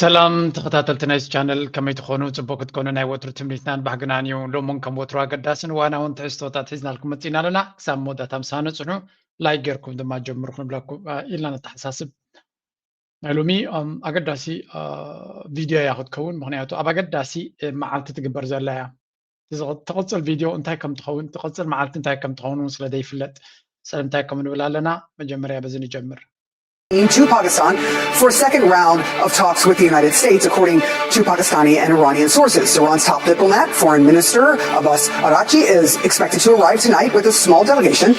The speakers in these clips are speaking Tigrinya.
ሰላም ተኸታተልቲ ናይዚ ቻነል፣ ከመይ ትኾኑ? ጽቡቅ ክትኮኑ ናይ ወትሩ ትምኒትናን ባህግናን እዩ። ሎምን ከም ወትሩ ኣገዳስን እዋናውን ትሕዝቶታት ሒዝናልኩም መጺና ኣለና። ክሳብ መወዳእታ ምሳና ጽንሑ። ላይክ ጌርኩም ድማ ጀምሩ ክንብለኩም፣ አ፣ ኢልና ነተሓሳስብ። ናይ ሎሚ፣ ኣም፣ ኣገዳሲ፣ አ፣ ቪድዮ እያ ክትከውን፣ ምኽንያቱ ኣብ ኣገዳሲ፣ እ፣ መዓልቲ ትግበር ዘላ እያ። ትዝ-፣ ትቕጽል ቪድዮ እንታይ ከም ትኸውን፣ ትቕጽል መዓልቲ እንታይ ከም ትኸውን እውን ስለ ዘይፍለጥ፣ ስለምንታይ ከም ንብል ኣለና። መጀመርያ በዚ ንጀምር። To Pakistan for a second round of talks with the United States, according to Pakistani and Iranian sources. Iran's top diplomat, Foreign Minister Abbas Araghchi, is expected to arrive tonight with a small delegation.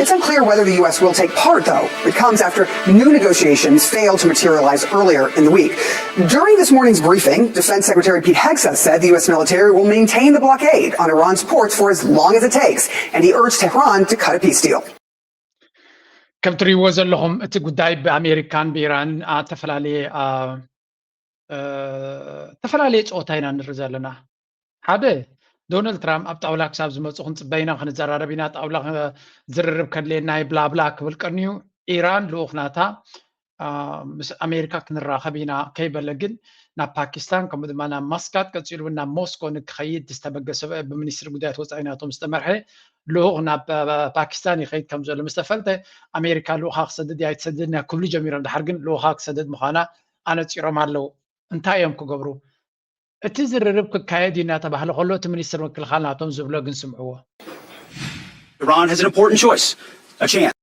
It's unclear whether the U S will take part, though. It comes after new negotiations failed to materialize earlier in the week. During this morning's briefing, Defense Secretary Pete Hegseth said the U S military will maintain the blockade on Iran's ports for as long as it takes, and he urged Tehran to cut a peace deal. ከም ትሪእዎ ዘለኹም እቲ ጉዳይ ብኣሜሪካን ብኢራን፣ አ፣ ተፈላለየ፣ አ፣ እ፣ ተፈላለየ ፀወታ ኢና ንርኢ ዘለና። ሓደ፣ ዶናልድ ትራምፕ ኣብ ጣውላ ክሳብ ዝመፁ ክንፅበ ኢና፣ ክንዘራረብ ኢና፣ ጣውላ ክ-፣ ዝርርብ ከድልየና እዩ፣ ብላ ብላ ክብል ቀንዩ። ኢራን ልኡኽ ናታ፣ አ፣ ምስ ኣሜሪካ ክንራኸብ ኢና ከይበለ ግን ናብ ፓኪስታን ከምኡ ድማ ናብ ማስካት ቀፂሉ እውን ናብ ሞስኮ ንክኸይድ ዝተበገሰ ብሚኒስትሪ ጉዳያት ወፃኢ ናቶም ዝተመርሐ ልኡኽ ናብ፣ አ፣ ፓኪስታን ይኸይድ ከም ዘሎ ምስ ተፈልጠ ኣሜሪካ ልኡኻ ክሰድድ እያ ኣይትሰድድን እያ ክብሉ ጀሚሮም። ድሓር ግን ልኡኻ ክሰድድ ምዃና ኣነፂሮም ኣለዉ። እንታይ እዮም ክገብሩ? እቲ ዝርርብ ክካየድ እዩ እናተባህለ ከሎ እቲ ሚኒስትር ምክልኻል ናቶም ዝብሎ ግን ስምዕዎ። Iran has an important choice, a chance.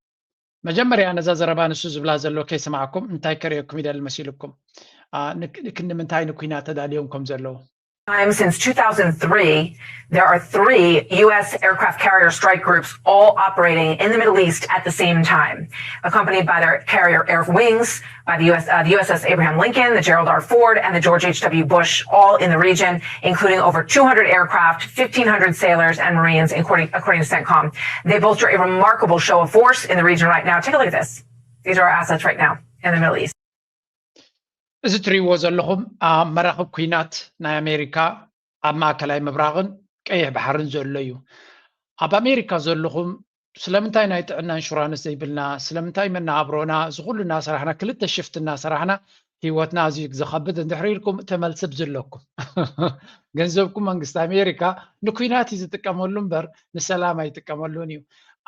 መጀመርያ ነዛ ዘረባ ንሱ ዝብላ ዘሎ ከይሰማዕኩም እንታይ ከርእየኩም ይደሊ መሲልኩም? አ፣ ንክ-፣ ክንዲ ምንታይ ንኲናት ተዳልዮም ከም ዘለዉ? Time since two thousand three, there are three U S aircraft carrier strike groups all operating in the Middle East at the same time, accompanied by their carrier air wings, by the U S, uh, the U S S Abraham Lincoln, the Gerald R. Ford, and the George H W. Bush, all in the region, including over two hundred aircraft, fifteen hundred sailors and Marines, according, according to CENTCOM. They bolster a remarkable show of force in the region right now. Take a look at this. These are our assets right now in the Middle East. እዚ ትሪእዎ ዘለኹም ኣብ መራኽብ ኲናት ናይ ኣሜሪካ ኣብ ማእከላይ ምብራቕን ቀይሕ ባሕርን ዘሎ እዩ። ኣብ ኣሜሪካ ዘለኹም ስለምንታይ ናይ ጥዕና ኢንሹራንስ ዘይብልና፣ ስለምንታይ መነባብሮና እዚ ኩሉ እናሰራሕና፣ ክልተ ሽፍት እናሰራሕና ህይወትና ኣዝዩ ዝኸብድ እንድሕር ኢልኩም፣ እቲ መልሲ ኣብዚ ኣለኩም። ገንዘብኩም መንግስቲ ኣሜሪካ ንኲናት እዩ ዝጥቀመሉ እምበር ንሰላም ኣይጥቀመሉን እዩ።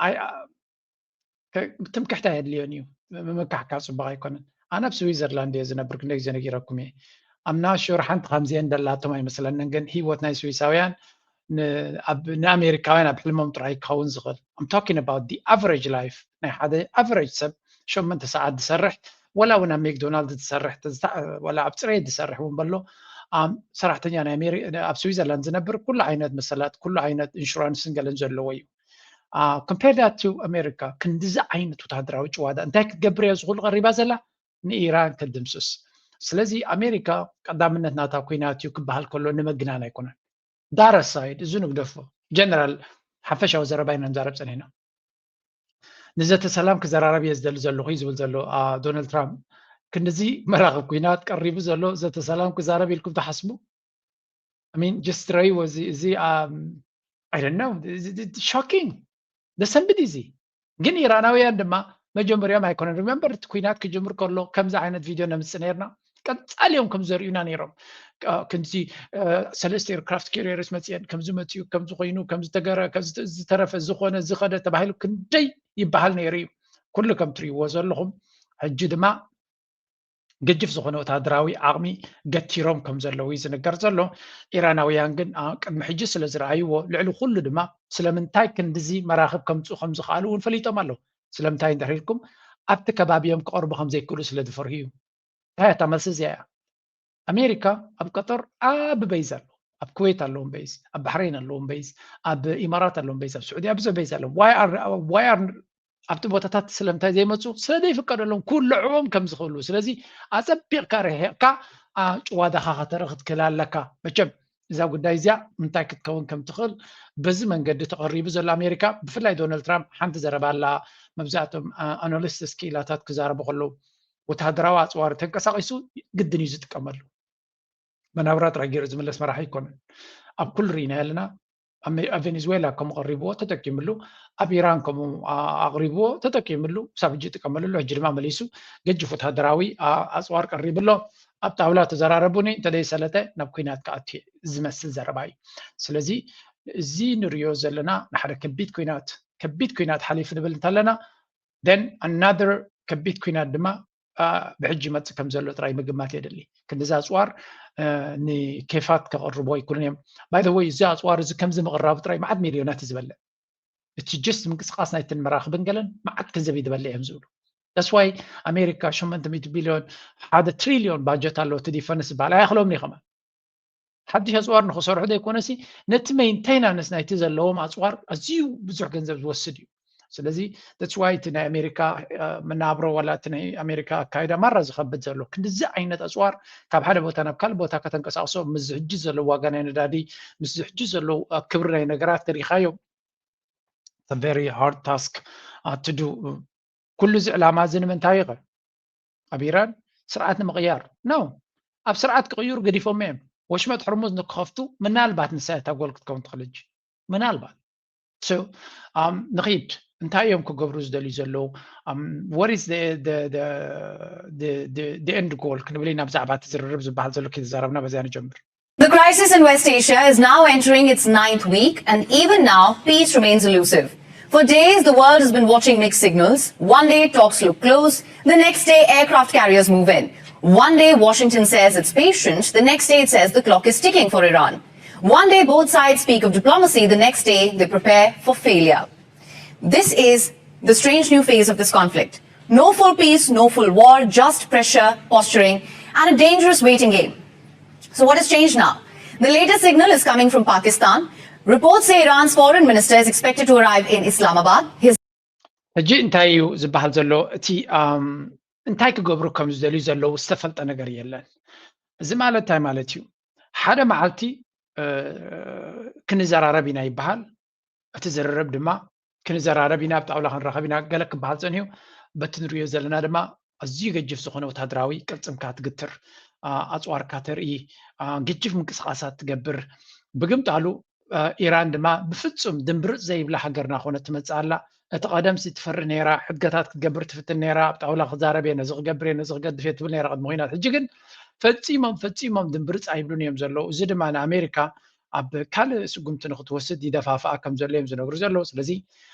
ኣይ-፣ አ-፣ ከ-፣ ትምክሕቲ ኣየድልዮን እዩ። ም-፣ ምምካሕካሕ ጽቡቕ ኣይኮነን። ኣነ ኣብ ስዊዘርላንድ እየ ዝነብር፣ ክንደይ ግዜ ነጊረኩም እየ። ኣምና ሹር ሓንቲ ከምዚአን ደላቶም ኣይመስለንን፣ ግን ህይወት ናይ ስዊሳውያን ን-፣ ኣብ፣ ንኣሜሪካውያን ኣብ ሕልሞም ጥራይ ክኸውን ዝኽእል። I'm talking about the average life ናይ ሓደ ኣቨሬጅ ሰብ ሸሞንተ ሰዓት ዝሰርሕ፣ ወላ እውን ኣብ ሜክዶናልድ ዝሰርሕ፣ ተዝታ-፣ ወላ ኣብ ጽሬት ዝሰርሕ እውን በሎ፣ ኣም፣ ሰራሕተኛ ናይ ኣሜሪ-፣ ኣብ ስዊዘርላንድ ዝነብር ኩሉ ዓይነት መሰላት፣ ኩሉ ዓይነት ኢንሹራንስን ገለን ዘለዎ እዩ። አ፣ compared that to ኣሜሪካ፣ ክንድዚ ዓይነት ወታደራዊ ጭዋዳ እንታይ ክትገብር እያ ዝኹሉ ቀሪባ ዘላ? ንኢራን ክትድምስስ። ስለዚ ኣሜሪካ ቀዳምነት ናታ ኲናት እዩ ክበሃል ከሎ ንምግናን ኣይኮነን። ዳር ኣሳይድ፣ እዚ ንግደፎ። ጀነራል፣ ሓፈሻዊ ዘረባ ኢና ንዛረብ ጸኒሕና። ንዘተ ሰላም ክዘራረብ እየ ዝደሊ ዘለኹ እዩ ዝብል ዘሎ፣ አ፣ ዶናልድ ትራምፕ። ክንድዚ መራኽብ ኲናት ቀሪቡ ዘሎ ዘተ ሰላም ክዛረብ ኢልኩም ትሓስቡ? I mean, just ረይዎ እዚ፣ እዚ፣ um, I don't know፣ እዚ፣ እዚ፣ እዚ ሾኪንግ። ዘሰንብድ እዩ እዚ። ግን ኢራናውያን ድማ መጀመርያም ኣይኮነን። ሪመምበር እቲ ኲናት ክጅምር ከሎ ከምዚ ዓይነት ቪድዮ ነምጽእ ነርና። ቀጻሊ እዮም ከም ዘርእዩና ነይሮም። አ፣ ክንዚ፣ አ፣ ሰለስተ ኤርክራፍት ካሪየርስ መጽየን፣ ከምዚ መጽዩ፣ ከምዚ ኮይኑ፣ ከምዚ ተገረ፣ ከምዚ ተ-፣ ዝተረፈ፣ ዝኾነ፣ ዝኸደ ተባሂሉ ክንደይ ይበሃል ነይሩ እዩ። ኩሉ ከም ትርእይዎ ዘለኹም ሕጂ ድማ ገጅፍ ዝኾነ ወታደራዊ ዓቕሚ ገቲሮም ከም ዘለዉ እዩ ዝንገር ዘሎ። ኢራናውያን ግን፣ አ፣ ቅድሚ ሕጂ ስለ ዝረኣይዎ፣ ልዕሊ ኩሉ ድማ ስለምንታይ ክንድዚ መራኽብ ከምጽኡ ከም ዝኸኣሉ እውን ፈሊጦም ኣለዉ። ስለምንታይ እንድሕር ኢልኩም፣ ኣብቲ ከባቢኦም ክቐርቡ ከም ዘይክእሉ ስለ ዝፈርሁ እዩ። እንታይ እታ መልሲ እዚኣ እያ። ኣሜሪካ ኣብ ቀጠር ዓቢ በይዝ ኣሎ፣ ኣብ ኩዌት ኣለዎም በይዝ፣ ኣብ ባሕሬን ኣለዎም በይዝ፣ ኣብ ኢማራት ኣለዎም በይዝ፣ ኣብ ስዑዲ ኣብ ብዙሕ በይዝ ኣለዎም። ዋይ ኣር፣ ዋይ ኣር ኣብቲ ቦታታት ስለምንታይ ዘይመፁ? ስለ ዘይፍቀደሎም ክውልዕዎም ከም ዝኽእሉ። ስለዚ ኣፀቢቕካ ርሒቕካ፣ አ፣ ጭዋዳኻ ከተርኢ ክትክእል ኣለካ። መቸም እዛ ጉዳይ እዚኣ እንታይ ክትከውን ከም ትኽእል በዚ መንገዲ ተቐሪቡ ዘሎ ኣሜሪካ፣ ብፍላይ ዶናልድ ትራምፕ ሓንቲ ዘረባ ኣላ፣ መብዛሕትኦም፣ አ፣ ኣናሊስትስ ክኢላታት ክዛረቡ ከለዉ፣ ወተሃደራዊ ኣፅዋር ተንቀሳቒሱ ግድን እዩ ዝጥቀመሉ። መናብራ ጥራይ ገይሩ ዝምለስ መራሒ ኣይኮነን። ኣብ ኩሉ ርኢናዮ ኣለና። ኣብ ሜ-፣ ኣብ ቬኔዙዌላ ከምኡ ቀሪብዎ ተጠቂምሉ፣ ኣብ ኢራን ከምኡ ኣ-፣ ኣቕሪብዎ ተጠቂምሉ፣ ክሳብ ሕጂ ይጥቀመሉ ኣሎ። ሕጂ ድማ መሊሱ ገጅፍ ወተሃደራዊ ኣ-፣ ኣፅዋር ቀሪቡ ኣሎ። ኣብ ጣውላ ተዘራረቡኒ፣ እንተደይሰለጠ ናብ ኩናት ክኣቱ እየ ዝመስል ዘረባ እዩ። ስለዚ እዚ ንሪኦ ዘለና ንሓደ ከቢድ ኩናት ከቢድ ኩናት ሓሊፉ ንብል እንተለና then another ከቢድ ኩናት ድማ ብሕጂ ይመፅእ ከም ዘሎ ጥራይ ምግማት የድሊ። ክንዲዚ ኣፅዋር ንኬፋት ከቕርቡ ኣይክእሉን እዮም። By the way እዚ ኣፅዋር እዚ ከምዚ ምቕራቡ ጥራይ መዓት ሚልዮናት እዩ ዝበልዕ። እቲ just ምንቅስቃስ ናይትን መራኽብን ገለን መዓት ገንዘብ እዩ ዝበልዕ እዮም ዝብሉ። That's why ኣሜሪካ ሸሞንተ ሚእቲ ቢልዮን ሓደ ትሪልዮን ባጀት ኣለዎ እቲ ዲፈንስ ዝበሃል ኣይኣኽሎምን እዩ ከማን ሓድሽ ኣፅዋር ንክሰርሑ ዘይኮነሲ ነቲ maintenance ናይቲ ዘለዎም ኣፅዋር ኣዝዩ ብዙሕ ገንዘብ ዝወስድ እዩ። ስለዚ that's why እቲ ናይ ኣሜሪካ መናብሮ ዋላ እቲ ናይ ኣሜሪካ ኣካይዳ ማራ ዝኸብድ ዘሎ ክንድዚ ዓይነት ኣፅዋር ካብ ሓደ ቦታ ናብ ካልእ ቦታ ከተንቀሳቅሶ ምስ ሕጂ ዘለዎ ዋጋ ናይ ነዳዲ ምስ ሕጂ ዘለዎ ክብሪ ናይ ነገራት ርኢኻዮ very hard task to do። ኩሉ እዚ ዕላማ እዚ ንምንታይ እዩ ኣብ ኢራን ስርዓት ንምቕያር no ኣብ ስርዓት ክቕይሩ ገዲፎም እዮም። ወሽመጥ ሕርሙዝ ንክኸፍቱ ምናልባት ንሳ እታ ጎል ክትከውን ትኽእል ሕጂ ምናልባት ንኺድ እንታይ እዮም ክገብሩ ዝደልዩ ዘለዉ what is the end goal ክንብል ኢና ብዛዕባ እቲ ዝርርብ ዝበሃል ዘሎ ከይተዛረብና በዚያ ንጀምር። The crisis in West Asia is now entering its ninth week, and even now, peace remains elusive. For days, the world has been watching mixed signals. One day, talks look close. The next day, aircraft carriers move in. One day, Washington says it's patient. The next day, it says the clock is ticking for Iran. One day, both sides speak of diplomacy. The next day, they prepare for failure. This is the strange new phase of this conflict. No full peace, no full war, just pressure, posturing, and a dangerous waiting game. So, what has changed now? The latest signal is coming from Pakistan. Reports say Iran's foreign minister is expected to arrive in Islamabad. His ሕጂ እንታይ እዩ ዝበሃል ዘሎ? እቲ እንታይ ክገብሩ ከም ዝደልዩ ዘለዉ ዝተፈልጠ ነገር የለን። እዚ ማለት እንታይ ማለት እዩ? ሓደ መዓልቲ ክንዘራረብ ኢና ይበሃል። እቲ ዝርርብ ድማ ክንዘራረብ ኢና ኣብ ጣውላ ክንራኸብ ኢና ገለ ክበሃል ፀኒሑ። በቲ ንሪኦ ዘለና ድማ ኣዝዩ ገጅፍ ዝኾነ ወታደራዊ ቅልፅምካ ትግትር፣ ኣፅዋርካ ተርኢ፣ ገጅፍ ምንቅስቃሳት ትገብር። ብግምጣሉ ኢራን ድማ ብፍፁም ድምብርፅ ዘይብላ ሃገር ናኾነት ትመፅእ ኣላ። እቲ ቀደምሲ ትፈሪ ነይራ፣ ሕድገታት ክትገብር ትፍትን ነይራ፣ ኣብ ጣውላ ክዛረብ እየ፣ ነዚ ክገብር እየ፣ ነዚ ክገድፍ እየ ትብል ነይራ ቅድሚ ኹናት። ሕጂ ግን ፈፂሞም ፈፂሞም ድምብርፅ ኣይብሉን እዮም ዘለዉ። እዚ ድማ ንኣሜሪካ ኣብ ካልእ ስጉምቲ ንክትወስድ ይደፋፍኣ ከም ዘሎ እዮም ዝነግሩ ዘለዉ። ስለዚ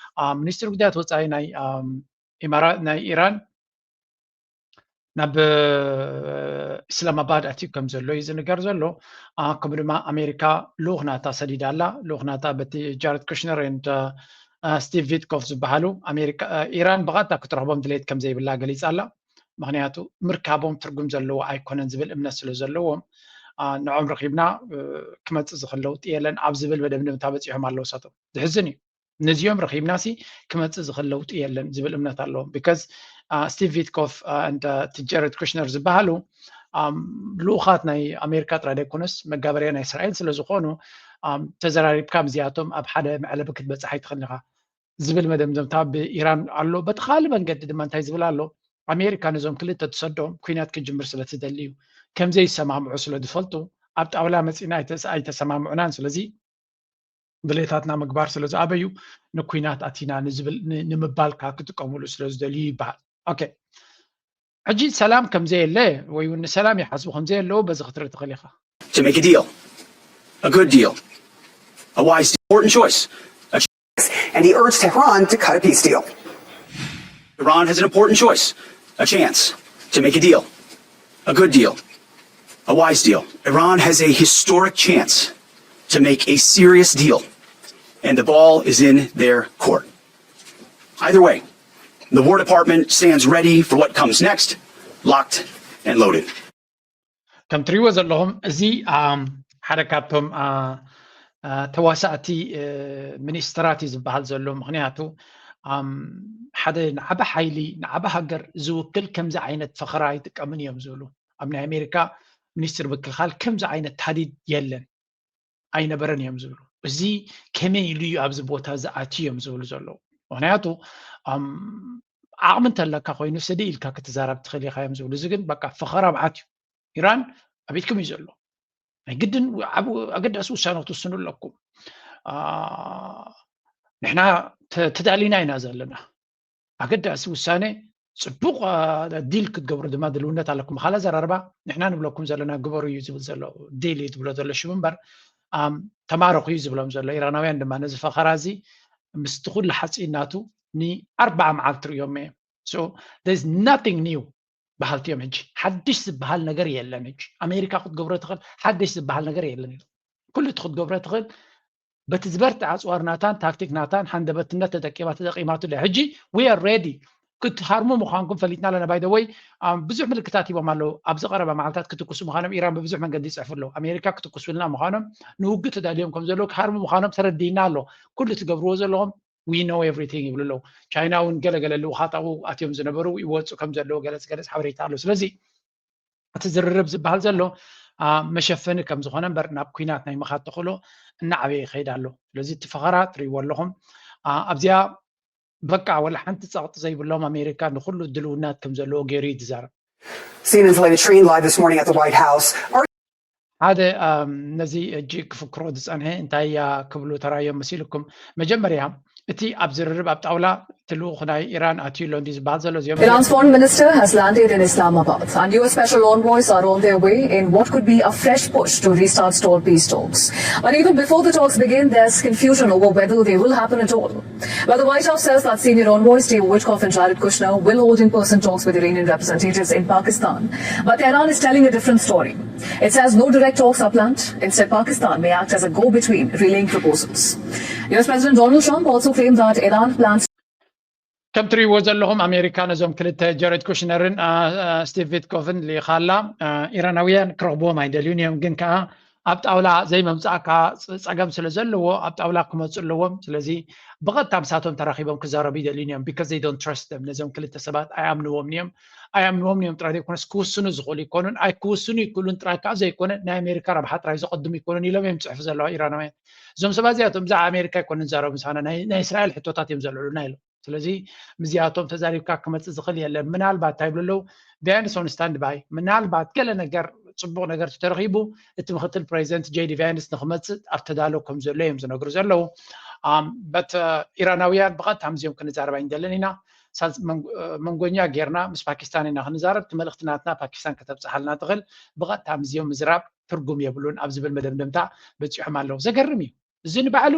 ሚኒስትሪ ጉዳያት ወፃኢ ናይ ኢማራ ናይ ኢራን ናብ ኢስላማባድ ኣትዩ ከም ዘሎ እዩ ዝንገር ዘሎ። ከምኡ ድማ ኣሜሪካ ልኡኽ ናታ ሰዲዳ ኣላ። ልኡኽ ናታ በቲ ጃረድ ኩሽነር and ስቲቭ ቪትኮፍ ዝበሃሉ ኢራን ብቐጥታ ክትረኽቦም ድሌት ከም ዘይብላ ገሊፃ ኣላ። ምክንያቱ ምርካቦም ትርጉም ዘለዎ ኣይኮነን ዝብል እምነት ስለ ዘለዎም ንዖም ረኺብና ክመፅእ ዝኽእል ለውጢ የለን ኣብ ዝብል መደምደምታ በፂሖም ኣለዉ። ሳቶም ዝሕዝን እዩ። ነዚኦም ረኺብናሲ ክመፅእ ዝኽእል ለውጢ የለን ዝብል እምነት ኣለዎም። ቢካዝ ስቲቭ ቪትኮፍ and ጀረድ ኩሽነር ዝበሃሉ ልኡኻት ናይ ኣሜሪካ ጥራይ ዘይኮነስ መጋበርያ ናይ እስራኤል ስለ ዝኾኑ ተዘራሪብካ ምስዚኣቶም ኣብ ሓደ መዕለቢ ክትበፅሕ ኣይትኽእልን ኢኻ ዝብል መደምደምታ ብኢራን ኣሎ። በቲ ካልእ መንገዲ ድማ እንታይ ዝብል ኣሎ? ኣሜሪካ ነዞም ክልተ ትሰዶም ኩናት ክጅምር ስለ ትደሊ እዩ። ከምዘይሰማምዑ ስለ ዝፈልጡ ኣብ ጣውላ መፂና ኣይተሰማምዑናን ስለዚ ድሌታትና ምግባር ስለ ዝኣበዩ ንኩናት ኣቲና ንምባል ከዓ ክጥቀምሉ ስለ ዝደልዩ ይበሃል። ኦኬ ሕጂ ሰላም ከምዘየለ ወይ እውን ንሰላም ይሓስቡ ከምዘየለዎ በዚ ክትርኢ ትኽእል ኢኻ። to make a deal, a good deal, a wise, important choice. And he urged Tehran to cut a peace deal. Iran has an important choice, a chance to make a deal, a good deal, a wise deal. Iran has a historic chance to make a serious deal, and the ball is in their court. Either way, the War Department stands ready for what comes next, locked and loaded. ከም ትሪእዎ ዘለኹም እዚ ሓደ ካብቶም ተዋሳእቲ ሚኒስትራት እዩ ዝበሃል ዘሎ። ምክንያቱ ሓደ ንዓበ ሓይሊ ንዓበ ሃገር ዝውክል ከምዚ ዓይነት ፈኸራ ኣይጥቀምን እዮም ዝብሉ። ኣብ ናይ ኣሜሪካ ሚኒስትር ምክልኻል ከምዚ ዓይነት ታዲድ የለን ኣይነበረን እዮም ዝብሉ። እዚ ከመይ ኢሉ እዩ ኣብዚ ቦታ ዝኣትዩ እዮም ዝብሉ ዘለዉ። ምክንያቱ ዓቕሚ እንተለካ ኮይኑ ስዲ ኢልካ ክትዛረብ ትኽእል ኢኻ እዮም ዝብሉ። እዚ ግን በቃ ፈኸራ መዓት እዩ። ኢራን ኣብ ኢድኩም እዩ ዘሎ። ናይ ግድን ኣብ ኣገዳሲ ውሳነ ክትውስኑ ኣለኩም። ንሕና ተዳሊና ኢና ዘለና። ኣገዳሲ ውሳነ ፅቡቕ ዲል ክትገብሩ ድማ ድልውነት ኣለኩም። ብካልእ ኣዘራርባ ንሕና ንብለኩም ዘለና ግበሩ እዩ ዝብል ዘሎ፣ ዲል እዩ ዝብሎ ዘሎ ሽም እምበር ተማረኹ እዩ ዝብሎም ዘሎ። ኢራናውያን ድማ ነዚ ፈኸራ እዚ ምስቲ ኩሉ ሓፂን ናቱ ንኣርባዓ መዓልቲ ርእዮም እዮም። So there's nothing new በሃልቲ እዮም። ሕጂ ሓድሽ ዝበሃል ነገር የለን። ሕጂ ኣሜሪካ ክትገብሮ ትኽእል ሓድሽ ዝበሃል ነገር የለን። ኩሉ እቲ ክትገብሮ ትኽእል በቲ ዝበርትዐ ኣፅዋር ናታን ታክቲክ ናታን ሃንደበትነት ተጠቂማ ተጠቂማትሉ እያ። ሕጂ we are ready ክትሃርሙ ምዃንኩም ፈሊጥና ኣለና። By the way ብዙሕ ምልክታት ሂቦም ኣለዉ። ኣብዚ ቀረባ መዓልታት ክትኩሱ ምዃኖም ኢራን ብብዙሕ መንገዲ ይፅሕፉ ኣለዉ። ኣሜሪካ ክትኩሱልና ምዃኖም ንውግእ ተዳልዮም ከም ዘለዉ ክሃርሙ ምዃኖም ተረዲእና ኣሎ። ኩሉ ትገብርዎ ዘለኹም we know everything ይብሉ ኣለዉ። ቻይና እውን ገለገለ ልኡኻት ኣብኡ ኣትዮም ዝነበሩ ይወፁ ከም ዘለዉ ገለፅ ገለፅ ሓበሬታ ኣሎ። ስለዚ እቲ ዝርርብ ዝበሃል ዘሎ መሸፈኒ ከም ዝኾነ እምበር ናብ ኲናት ናይ ምኻድ ተኽእሎ እናዓበየ ይኸይድ ኣሎ። ስለዚ እቲ ፈኸራ ትርእይዎ ኣለኹም። ኣብዚኣ በቃ ወላ ሓንቲ ፀቕጢ ዘይብሎም ኣሜሪካ ንኹሉ ድልውናት ከም ዘለዎ ገይሩ እዩ ዝዛረብ። Seen in the train live this morning at the White House. ሓደ ነዚ እጂ ክፍክሮ ዝፀንሐ እንታይ እያ ክብሉ ተራዮም መሲልኩም? መጀመርያ እቲ ኣብ ዝርርብ ኣብ ጣውላ እቲ ልኡኽ ናይ ኢራን ኣትዩ ኣሎ እንዲ ዝበሃል ዘሎ እዚኦም Iran's foreign minister has landed in Islamabad, and U S special envoys are on their way in what could be a fresh push to restart stalled peace talks. But even before the talks begin, there's confusion over whether they will happen at all. But the White House says that senior envoys Steve Witkoff and Jared Kushner will hold in person talks with Iranian representatives in Pakistan. But Tehran is telling a different story. It says no direct talks are planned. Instead, Pakistan may act as a go between, relaying proposals. U S President Donald Trump also claimed that Iran plans ከም ትሪእዎ ዘለኹም ኣሜሪካ ነዞም ክልተ ጀሬድ ኩሽነርን ስቲቭ ቪትኮቭን ልኢኻ ኣላ። ኢራናውያን ክረኽብዎም ኣይደልዩን እዮም፣ ግን ከዓ ኣብ ጣውላ ዘይመምፃእካ ፀገም ስለ ዘለዎ ኣብ ጣውላ ክመፁ ኣለዎም። ስለዚ ብቐጥታ ምሳቶም ተራኺቦም ክዛረቡ ይደልዩን እዮም። Because they don't trust them። ነዞም ክልተ ሰባት ኣይኣምንዎም እዮም። ኣይኣምንዎም እዮም ጥራይ ዘይኮነስ ክውስኑ ዝኽእሉ ይኮኑን ኣይክውስኑ ይክእሉን ጥራይ ከዓ ዘይኮነ ናይ ኣሜሪካ ረብሓ ጥራይ ዘቐድሙ ይኮኑን ኢሎም እዮም ፅሕፉ ዘለዋ ኢራናውያን። እዞም ሰባት እዚኣቶም ብዛዕባ ኣሜሪካ ይኮኑ ዝዛረቡ ምሳና ናይ እስራኤል ሕቶታት እዮም ዘልዕሉና ኢሎም። ስለዚ ምስዚኣቶም ተዛሪብካ ክመፅእ ዝኽእል የለን። ምናልባት እንታይ ይብሉ ኣለዉ ቫንስ on standby ምናልባት ገለ ነገር ፅቡቕ ነገር ተተረኺቡ እቲ ምክትል ፕሬዚደንት ጄዲ ቫንስ ንክመፅእ ኣብ ተዳሎ ከም ዘሎ እዮም ዝነግሩ ዘለዉ። በት ኢራናውያን ብቐጥታ ምስዚኦም ክንዛረብ ኣይንደልን ኢና። መንጎኛ ጌርና ምስ ፓኪስታን ኢና ክንዛረብ። እቲ መልእኽቲ ናትና ፓኪስታን ከተብፅሓልና ትኽእል። ብቐጥታ ምስዚኦም ምዝራብ ትርጉም የብሉን ኣብ ዝብል መደምደምታ በፂሖም ኣለዉ። ዘገርም እዩ። እዚ ንባዕሉ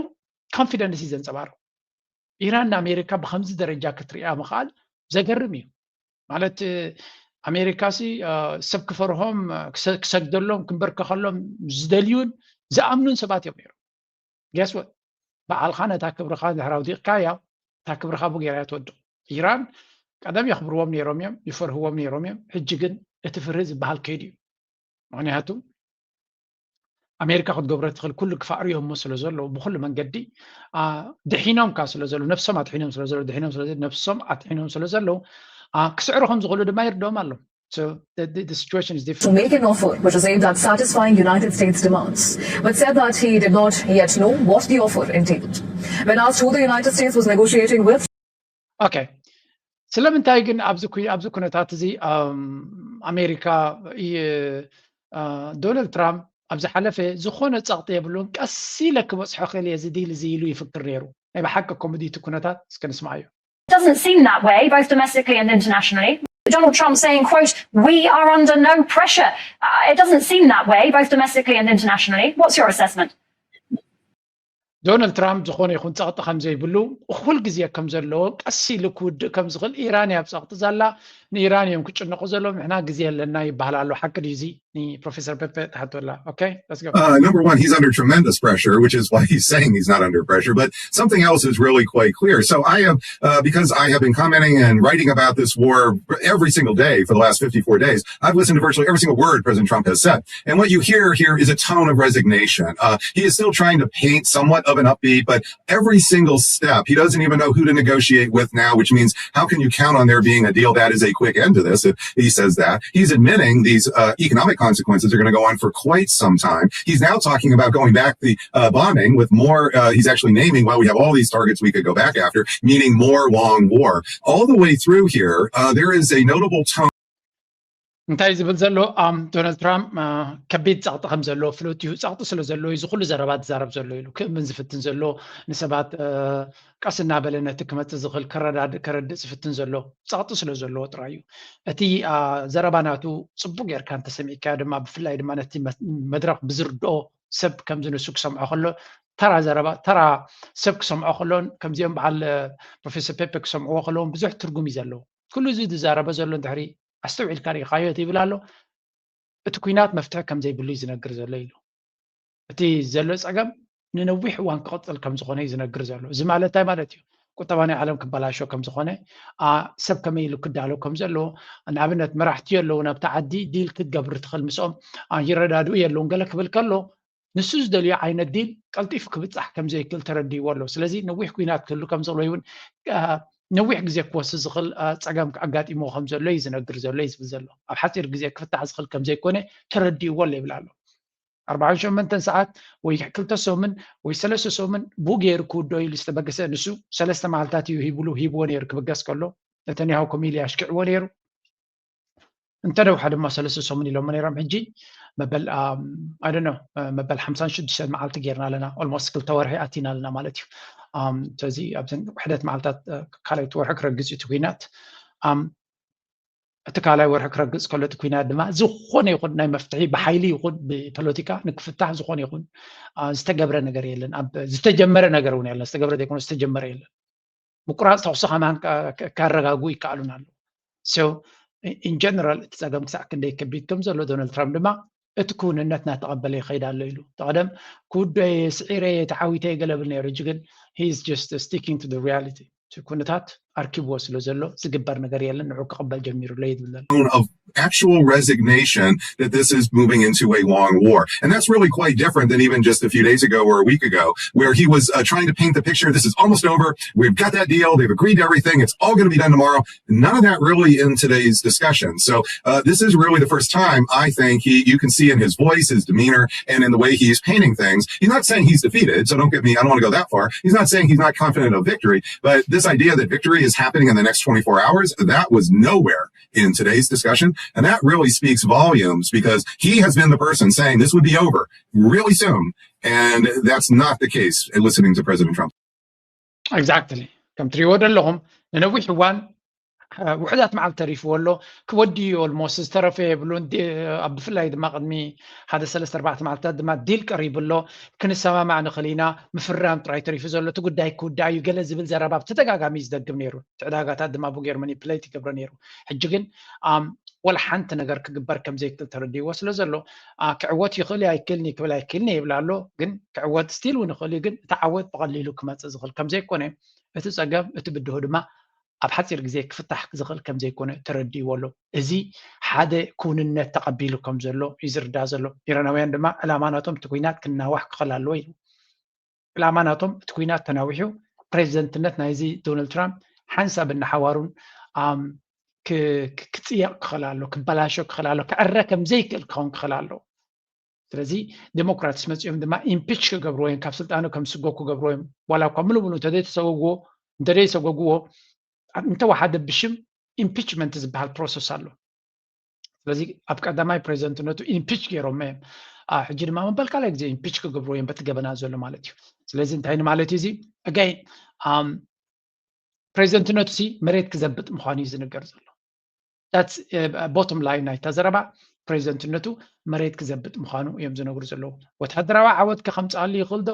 ኮንፊደንስ እዩ ዘንፀባርቕ። ኢራን ንኣሜሪካ ብከምዚ ደረጃ ክትሪኣ ምኽኣል ዘገርም እዩ። ማለት ኣሜሪካ ሲ ሰብ ክፈርሆም ክሰግደሎም ክንበርከኸሎም ዝደልዩን ዝኣምኑን ሰባት እዮም ነይሮም። Guess what? ባዕልኻ ነታ ክብርኻ ድሕር ኣውዲቕካያ እታ ክብርኻ ብጌራ እያ ትወድቕ። ኢራን ቀደም የኽብርዎም ነይሮም እዮም፣ ይፈርህዎም ነይሮም እዮም። ሕጂ ግን እቲ ፍርሂ ዝበሃል ከይዱ እዩ። ምክንያቱ ኣሜሪካ ክትገብሮ ትኽእል ኩሉ ክፋእ ሪኦሞ ስለ ዘለዉ ብኩሉ መንገዲ ድሒኖም ካ ስለ ዘለዉ ነብሶም ኣጥሒኖም ስለ ዘለዉ ድሒኖም ስለ ነብሶም ኣጥሒኖም ስለ ዘለዉ ክስዕሩ ከም ዝኽእሉ ድማ ይርድኦም ኣሎ። So the, the, the situation is to different. Make an offer which is aimed at satisfying United States demands, but said that he did not yet know what the offer entailed. When asked who the United States was negotiating with, Okay. ስለምንታይ ግን ኣብዚ ኩ- ኣብዚ ኩነታት እዚ ኣም፣ ኣሜሪካ ይ- አ፣ ዶናልድ ትራምፕ ኣብ ዝሓለፈ ዝኾነ ፀቕጢ የብሉን፣ ቀስ ኢለ ክበፅሖ ክእል እየ እዚ ዲል እዚ ኢሉ ይፍክር ነይሩ። ናይ ብሓቂ ኮሚዲ እቲ ኩነታት እስከ ንስማዓዮ። It doesn't seem that way, both domestically and internationally. Donald Trump saying, quote, "We are under no pressure." Uh, it doesn't seem that way, both domestically and internationally. What's your assessment? ዶናልድ ትራምፕ ዝኾነ ይኹን ፀቕጢ ከም ዘይብሉ ኩል ግዜ ከም ዘለዎ ቀስ ኢሉ ክውድእ ከም ዝኽእል ኢራን እያ ኣብ ፀቕጢ ዘላ። ንኢራን እዮም ክጭነቑ ዘለዎም። ንሕና ግዜ ኣለና ይበሃል ኣሎ። ሓቂ ድዩ እዚ? ንፕሮፌሰር ፔፔ ትሓተላ። Okay, let's go. Uh, number one, he's under tremendous pressure, which is why he's saying he's not under pressure. But something else is really quite clear. So I have, uh, because I have been commenting and writing about this war every single day for the last fifty-four days, I've listened to virtually every single word President Trump has said. And what you hear here is a tone of resignation. Uh, he is still trying to paint somewhat of an upbeat, but every single step, he doesn't even know who to negotiate with now, which means how can you count on there being a deal that is a quick end to this if he says that? He's admitting these uh, economic consequences are going to go on for quite some time. He's now talking about going back the uh, bombing with more. Uh, he's actually naming, well, we have all these targets we could go back after, meaning more long war. All the way through here, uh, there is a notable tone. እንታይ ዝብል ዘሎ ኣም ዶናልድ ትራምፕ ከቢድ ጸቕጢ ከም ዘሎ ፍሉጥ እዩ። ጸቕጢ ስለ ዘሎ እዩ እዚ ኩሉ ዘረባ ዝዛረብ ዘሎ ኢሉ ክእምን ዝፍትን ዘሎ፣ ንሰባት ቀስ እናበለ ነቲ ክመጽእ ዝኽእል ከረዳድእ ከረድእ ዝፍትን ዘሎ ጸቕጢ ስለ ዘለዎ ጥራይ እዩ። እቲ ዘረባ ናቱ ጽቡቅ ጌርካ እንተሰሚዕካዮ ድማ፣ ብፍላይ ድማ ነቲ መድረኽ ብዝርድኦ ሰብ ከምዚ ንሱ ክሰምዖ ከሎ፣ ተራ ዘረባ ተራ ሰብ ክሰምዖ ከሎን ከምዚኦም በዓል ፕሮፌሰር ፔፐ ክሰምዕዎ ከለዎም ብዙሕ ትርጉም እዩ ዘለዎ። ኩሉ እዚ ዝዛረበ ዘሎ እንድሕሪ ኣስተውዒልካ ርኢኻዮ ይብል ኣሎ። እቲ ኲናት መፍትሒ ከም ዘይብሉ እዩ ዝነግር ዘሎ ኢሉ። እቲ ዘሎ ጸገም ንነዊሕ እዋን ክቕጽል ከም ዝኾነ እዩ ዝነግር ዘሎ። እዚ ማለት እንታይ ማለት እዩ? ቁጠባ ናይ ዓለም ክበላሾ ከም ዝኾነ፣ አ፣ ሰብ ከመይ ኢሉ ክዳሎ ከም ዘለዎ፣ ንኣብነት መራሕቲ ኣለዉ ናብቲ ዓዲ ዲል ክትገብር ትኽእል ምስኦም፣ አ፣ ይረዳድኡ የለውን ገለ ክብል ከሎ፣ ንሱ ዝደልዮ ዓይነት ዲል ቀልጢፉ ክብጻሕ ከም ዘይክእል ተረዲእዎ ኣሎ። ስለዚ ነዊሕ ኲናት ክህሉ ከም ዝኽእል ወይ እውን፣ አ፣ ነዊሕ ግዜ ክወስድ ዝኽእል፣ አ፣ ጸገም ኣጋጢምዎ ከም ዘሎ እዩ ዝነግር ዘሎ እዩ ዝብል ዘሎ። ኣብ ሓጺር ግዜ ክፍታሕ ዝኽእል ከም ዘይኮነ ተረዲእዎ ኣሎ ይብል ኣሎ። ኣርባዓን ሸሞንተን ሰዓት ወይ ክልተ ሰሙን ወይ ሰለስተ ሰሙን ብኡ ገይሩ ክውዶ ኢሉ ዝተበገሰ ንሱ ሰለስተ መዓልታት እዩ ሂብሉ ሂብዎ ነይሩ ክብገስ ከሎ፣ ነተንያሁ ከምኡ ኢሉ ኣሽኪዕዎ ነይሩ። እንተ ነውሓ ድማ ሰለስተ ሰሙን ኢሎሞ ነይሮም። ሕጂ መበል ኣም፣ I don't know፣ መበል ሓምሳን ሽዱሽተን መዓልቲ ጌርና ኣለና። ኦልሞስት ክልተ ወርሒ ኣቲና ኣለና ማለት እዩ። ኣም፣ ስለዚ ኣብዘን ውሕደት መዓልታት፣ እ፣ ካልኣይቲ ወርሒ ክረግጽ እዩ እቲ ኲናት። ኣም፣ እቲ ካልኣይ ወርሒ ክረግጽ ከሎ እቲ ኲናት ድማ ዝኾነ ይኹን ናይ መፍትሒ ብሓይሊ ይኹን ብፖለቲካ ንክፍታሕ ዝኾነ ይኹን፣ አ፣ ዝተገብረ ነገር የለን። ኣብ ዝተጀመረ ነገር እውን የለን። ዝተገብረ ዘይኮነ ዝተጀመረ የለን። ምቁራጽ ተኹሲ ከማን ከ-፣ ከ-፣ ከረጋግኡ ይከኣሉን ኣለዉ። So in general እቲ ጸገም ክሳዕ ክንደይ ከቢድ ከም ዘሎ ዶናልድ ትራምፕ ድማ እቲ ክውንነት እናተቐበለ ይኸይድ ኣሎ ኢሉ። እቲ ቀደም ክውዶ እየ፣ ስዒረ እየ፣ ተዓዊተ እየ ገለ ብል ነይሩ። ሕጂ ግን he is just sticking to the reality። እቲ ኩነታት ኣርኪብዎ ስለ ዘሎ ዝግበር ነገር የለን፣ ንዑ ክቕበል ጀሚሩ ኣሎ እዩ ዝብል ዘሎ። Of actual resignation that this is moving into a long war. And that's really quite different than even just a few days ago or a week ago, where he was, uh, trying to paint the picture, this is almost over, we've got that deal, they've agreed to everything, it's all going to be done tomorrow. None of that really in today's discussion. So, uh, this is really the first time, I think, he, you can see in his voice, his demeanor, and in the way he's painting things. He's not saying he's defeated, so don't get me, I don't want to go that far. He's not saying he's not confident of victory, but this idea that victory is happening in the next twenty-four hours, that was nowhere in today's discussion. And that really speaks volumes because he has been the person saying this would be over really soon. And that's not the case, listening to President Trump. Exactly. ከም ትሪእዎ ዘለኹም፣ ንነዊሕ እዋን፣ እ፣ ውሕዳት መዓልቲ ተሪፍዎ ኣሎ። ክወዲ እዩ፣ ኦልሞስት ዝተረፈ የብሉን። ዲ-፣ ኣብ ብፍላይ ድማ ቅድሚ ሓደ ሰለስተ ኣርባዕተ መዓልታት ድማ ዲል ቀሪቡ ኣሎ። ክንሰማማዕ ንኽእል ኢና፣ ምፍራም ጥራይ ተሪፉ ዘሎ፣ እቲ ጉዳይ ክውዳእ እዩ፣ ገለ ዝብል ዘረባ ብተደጋጋሚ እዩ ዝደግም ነይሩ። እቲ ዕዳጋታት ድማ ብጌሩ ማኒፕሌት ይገብሮ ነይሩ። ሕጂ ግን፣ ኣም፣ ወላ ሓንቲ ነገር ክግበር ከም ዘይክእል ተረዲእዎ ስለ ዘሎ፣ አ፣ ክዕወት ይኽእል እዩ ኣይክእልን እዩ ክብል ኣይክእልን እየ ይብል ኣሎ። ግን ክዕወት ስቲል እውን ይኽእል እዩ። ግን እቲ ዓወት ብቐሊሉ ክመጽእ ዝኽእል ከም ዘይኮነ፣ እቲ ጸገም፣ እቲ ብድሆ ድማ ኣብ ሓጺር ግዜ ክፍታሕ ዝኽእል ከም ዘይኮነ ተረዲእዎ ኣሎ። እዚ ሓደ ክውንነት ተቐቢሉ ከም ዘሎ እዩ ዝርዳእ ዘሎ። ኢራናውያን ድማ ዕላማ ናቶም እቲ ኲናት ክናዋሕ ክኽእል ኣለዎ ኢሉ። ዕላማ ናቶም እቲ ኲናት ተናዊሑ ፕሬዚደንትነት ናይዚ ዶናልድ ትራምፕ ሓንሳብ እናሓዋሩን፣ ኣም፣ ክ-፣ ክ-፣ ክጽየቕ ክኽእል ኣሎ፣ ክበላሾ ክኽእል ኣሎ፣ ክዕረ ከም ዘይክእል ክኸውን ክኽእል ኣሎ። ስለዚ ዴሞክራትስ መጺኦም ድማ ኢምፒች ክገብርዎ እዮም፣ ካብ ስልጣኑ ከም ዝስጎግ ክገብርዎ እዮም። ዋላ እኳ ምሉእ ምሉእ እንተዘይተሰጎግዎ፣ እንተዘይሰጎግዎ፣ ኣብ እንተወሓደ ብሽም ኢምፒችመንት ዝበሃል ፕሮሰስ ኣሎ። ስለዚ ኣብ ቀዳማይ ፕሬዚደንትነቱ ኢምፒች ገይሮም እዮም። አ፣ ሕጂ ድማ መበል ካልኣይ ግዜ ኢምፒች ክገብርዎ እዮም በቲ ገበና ዘሎ ማለት እዩ። ስለዚ እንታይ ንማለት እዩ እዚ? ኣጋይን፣ ኣም፣ ፕሬዚደንትነቱ ሲ መሬት ክዘብጥ ምዃኑ እዩ ዝንገር ዘሎ። That's, እ፣ ቦቶም ላይን ናይታ ዘረባ፣ ፕሬዚደንትነቱ መሬት ክዘብጥ ምዃኑ እዮም ዝነግሩ ዘለዉ። ወታደራዊ ዓወት ከ ከምጽኣሉ ይኽእል ዶ?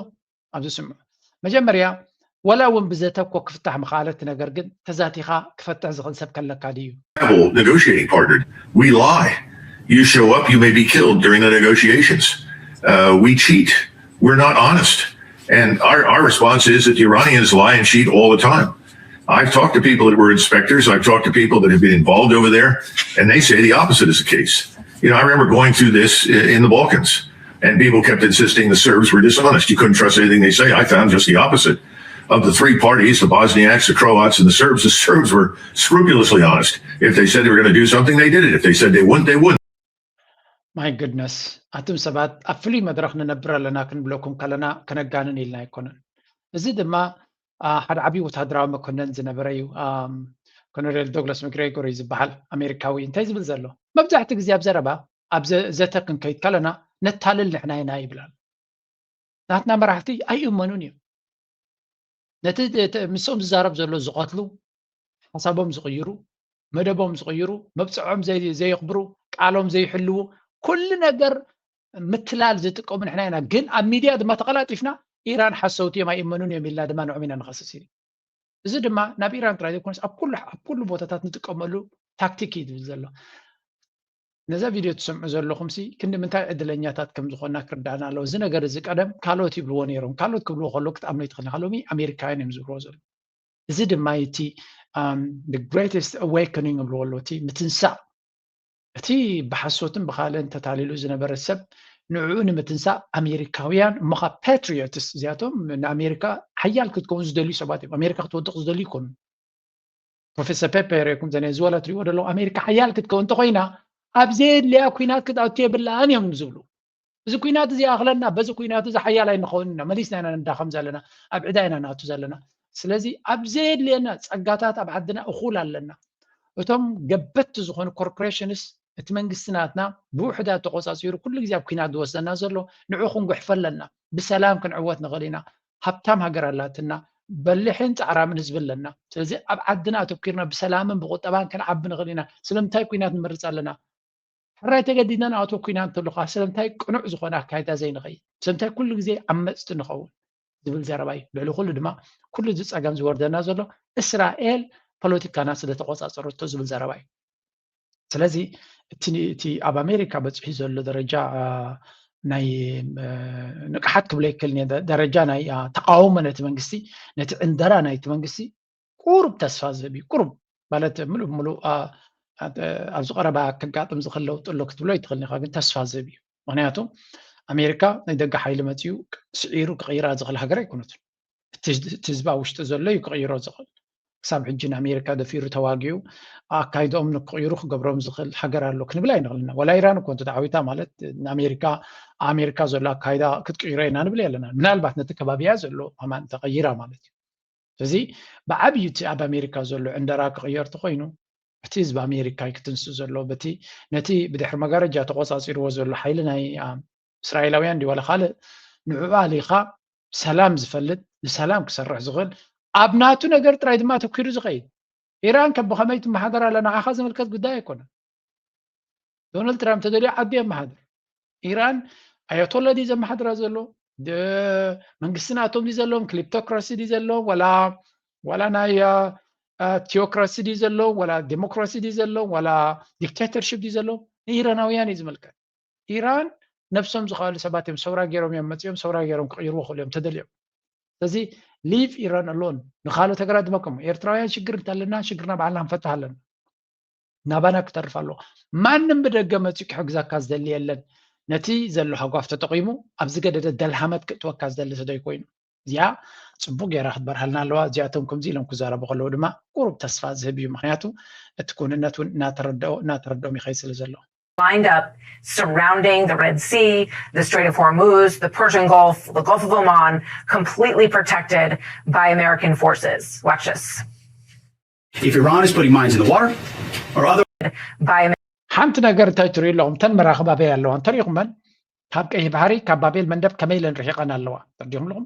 ኣብዚ ስምዑ። መጀመርያ፣ ወላ እውን ብዘተ እኮ ክፍታሕ ምኽኣለ እቲ ነገር፣ ግን ተዛቲኻ ክፈትሕ ዝኽእል ሰብ ከለካ ድዩ? Negotiating partner. We lie. You show up, you may be killed during the negotiations. Uh, we cheat. We're not honest. And our, our response is that the Iranians lie and cheat all the time. I've talked to people that were inspectors. I've talked to people that have been involved over there, and they say the opposite is the case. You know, I remember going through this i-, in the Balkans, and people kept insisting the Serbs were dishonest. You couldn't trust anything they say. I found just the opposite. Of the three parties, the Bosniaks, the Croats, and the Serbs, the Serbs were scrupulously honest. If they said they were going to do something, they did it. If they said they wouldn't, they wouldn't. My goodness፣ ኣቱም ሰባት ኣብ ፍሉይ መድረኽ ንነብር ኣለና ክንብለኩም ከለና ከነጋንን ኢልና ኣይኮነን። እዚ ድማ፣ አ፣ ሓደ ዓብዪ ወታደራዊ መኮነን ዝነበረ እዩ። ኣም፣ ኮሎኔል ዶግላስ መግሬጎር እዩ ዝበሃል፣ ኣሜሪካዊ። እንታይ ዝብል ዘሎ? መብዛሕትኡ ግዜ ኣብ ዘረባ ኣብ ዘተ ክንከይድ ከለና ነታልል ንሕና ኢና ይብላል። ናትና መራሕቲ ኣይእመኑን እዮም። ነቲ ምስኦም ዝዛረብ ዘሎ ዝቐትሉ፣ ሓሳቦም ዝቕይሩ፣ መደቦም ዝቕይሩ፣ መብፅዖም ዘየኽብሩ፣ ቃሎም ዘይሕልዉ፣ ኩሉ ነገር ምትላል ዝጥቀሙ ንሕና ኢና። ግን ኣብ ሚድያ ድማ ተቐላጢፍና ኢራን ሓሰውቲ እዮም ኣይእመኑን እዮም ኢልና ድማ ንዕኦም ኢና ንኸስስ። እዚ ድማ ናብ ኢራን ጥራይ ዘይኮነስ ኣብ ኩሉ ኣብ ኩሉ ቦታታት ንጥቀመሉ ታክቲክ እዩ ዝብል ዘሎ። ነዛ ቪድዮ ትሰምዑ ዘለኹም ሲ ክንዲ ምንታይ ዕድለኛታት ከም ዝኾንና ክርዳእና ኣለዎ። እዚ ነገር እዚ ቀደም ካልኦት ይብልዎ ነይሮም። ካልኦት ክብልዎ ከለዉ ክትኣምኖ ይትኽእል ኢኻ። ሎሚ ኣሜሪካውያን እዮም ዝብልዎ ዘለዉ። እዚ ድማ እቲ greatest awakening ይብልዎ ኣለዉ። እቲ ምትንሳእ፣ እቲ ብሓሶትን ብኻልእን ተታሊሉ ዝነበረ ሰብ ንዕኡ ንምትንሳእ ኣሜሪካውያን እሞ ኸዓ patriots እዚኣቶም ንኣሜሪካ ሓያል ክትከውን ዝደልዩ ሰባት እዮም። ኣሜሪካ ክትወድቕ ዝደልዩ ይኮኑን። ፕሮፌሰር ፔፐር ይኹም ዘነ ዝወላ ትሪእዎ ደለኹም ኣሜሪካ ሓያል ክትከውን እንተኾይና ኣብ ዘየድልያ ኩናት ክትኣቱ የብላን እዮም ዝብሉ። እዚ ኩናት እዚ ይኣኽለና፣ በዚ ኩናት እዚ ሓያል ኣይንኸውን ኢና፣ መሊስና ኢና ንዳኸም ዘለና፣ ኣብ ዕዳ ኢና ንኣቱ ዘለና። ስለዚ ኣብ ዘየድልየና ጸጋታት ኣብ ዓድና እኹል ኣለና። እቶም ገበትቲ ዝኾኑ ኮርፖሬሽንስ እቲ መንግስቲ ናትና ብውሕዳት ተቆጻጺሩ ኩሉ ግዜ ኣብ ኩናት ዝወስደና ዘሎ ንዑ ክንጉሕፎ ኣለና። ብሰላም ክንዕወት ንኽእል ኢና። ሃብታም ሃገር ኣላትና፣ በሊሕን ጻዕራምን ህዝቢ ኣለና። ስለዚ ኣብ ዓድና ኣተኪርና ብሰላምን ብቁጠባን ክንዓቢ ንኽእል ኢና። ስለምንታይ ኩናት ንመርጽ ኣለና? ሕራይ ተገዲድና ንኣቶ ኩናት እንተሎ ከዓ ስለምንታይ ቅኑዕ ዝኾነ ኣካይዳ ዘይንኸይድ? ስለምንታይ ኩሉ ግዜ ዓመጽቲ ንኸውን? ዝብል ዘረባ እዩ። ልዕሊ ኩሉ ድማ ኩሉ እዚ ጸገም ዝወርደና ዘሎ እስራኤል ፖለቲካና ስለ ተቆጻጸረቶ ዝብል ዘረባ እዩ። ስለዚ እቲ እቲ ኣብ ኣሜሪካ በጺሑ ዘሎ ደረጃ ናይ ንቕሓት ክብሎ ይክእል ደረጃ ናይ ተቃውሞ ነቲ መንግስቲ ነቲ ዕንደራ ናይቲ መንግስቲ ቁሩብ ተስፋ ዝህብ እዩ። ቁሩብ ማለት ምሉእ ብምሉእ ኣብዚ ቀረባ ከጋጥም ዝኽእል ለውጢ ኣሎ ክትብሎ ይትኽእል ኢኻ፣ ግን ተስፋ ዝህብ እዩ። ምክንያቱ ኣሜሪካ ናይ ደገ ሓይሊ መፂኡ ስዒሩ ክቕይራ ዝኽእል ሃገር ኣይኮነትን። እቲ ህዝባ ውሽጢ ዘሎ እዩ ክቕይሮ ዝኽእል። ክሳብ ሕጂ ንኣሜሪካ ደፊሩ ተዋጊኡ ኣካይድኦም ንክቕይሩ ክገብሮም ዝኽእል ሃገር ኣሎ ክንብል ኣይንኽእልና። ወላ ኢራን እኮ እንተተዓዊታ ማለት ንኣሜሪካ ኣሜሪካ ዘሎ ኣካይዳ ክትቅይሮ ኢና ንብል የለና። ምናልባት ነቲ ከባቢያ ዘሎ ከማን ተቐይራ ማለት እዩ። ስለዚ ብዓብዩ እቲ ኣብ ኣሜሪካ ዘሎ ዕንደራ ክቕየር ተኮይኑ እቲ ህዝቢ ኣሜሪካ እዩ ክትንስእ ዘሎ። በቲ ነቲ ብድሕሪ መጋረጃ ተቆፃፂርዎ ዘሎ ሓይሊ ናይ እስራኤላውያን ድዩ ዋላ ካልእ ንዕኡ ኣሊኻ ሰላም ዝፈልጥ ንሰላም ክሰርሕ ዝኽእል ኣብ ናቱ ነገር ጥራይ ድማ ተኪሩ ዝኸይድ። ኢራን ከ ብኸመይ ትመሓደር ኣላ ንዓኻ ዝምልከት ጉዳይ ኣይኮነን። ዶናልድ ትራምፕ ተደልዮ ዓዲ የመሓድር። ኢራን ኣያቶላ ድዩ ዘመሓድራ ዘሎ መንግስቲ ናቶም ድዩ ዘለዎም ክሊፕቶክራሲ ድዩ ዘለዎም ዋላ ዋላ ናይ ቲዮክራሲ ድዩ ዘለዎም ዋላ ዲሞክራሲ ድዩ ዘለዎም ዋላ ዲክቴተርሽፕ ድዩ ዘለዎም ንኢራናውያን እዩ ዝምልከት። ኢራን ነብሶም ዝኽኣሉ ሰባት እዮም ሰውራ ገይሮም እዮም መፅኦም ሰውራ ገይሮም ክቕይርዎ ክእሉ እዮም ተደልዮም። ስለዚ leave Iran alone። ንኻልኦት ሃገራት ድማ ከምኡ ኤርትራውያን ሽግር እንተለና ሽግርና ባዕልና ክንፈትሕ ኣለና። ናባና ክተርፍ ኣለዎ። ማንም ብደገ መፂኡ ክሕግዘካ ዝደሊ የለን። ነቲ ዘሎ ሃጓፍ ተጠቒሙ ኣብ ዝገደደ ደልሃመት ክእትወካ ዝደሊ ተደይ ኮይኑ እዚኣ ፅቡቅ ገይራ ክትበርሃልና ኣለዋ። እዚኣቶም ከምዚ ኢሎም ክዛረቡ ከለዉ ድማ ቁሩብ ተስፋ ዝህብ እዩ። ምክንያቱ እቲ ክውንነት እውን እናተረድኦ እናተረድኦም ይኸይድ ስለ ዘሎ። lined up surrounding the Red Sea, the Strait of Hormuz, the Persian Gulf, the Gulf of Oman, completely protected by American forces. Watch this. If Iran is putting mines in the water or other By ሓንቲ ነገር እንታይ ትሪኡ ኣለኹም? እተን መራኽብ ኣበይ ኣለዋ እንተሪእኹመን ካብ ቀይሕ ባሕሪ ካብ ባቤል መንደብ ከመይ ኢለን ርሒቐን ኣለዋ ተረዲኹም ኣለኹም?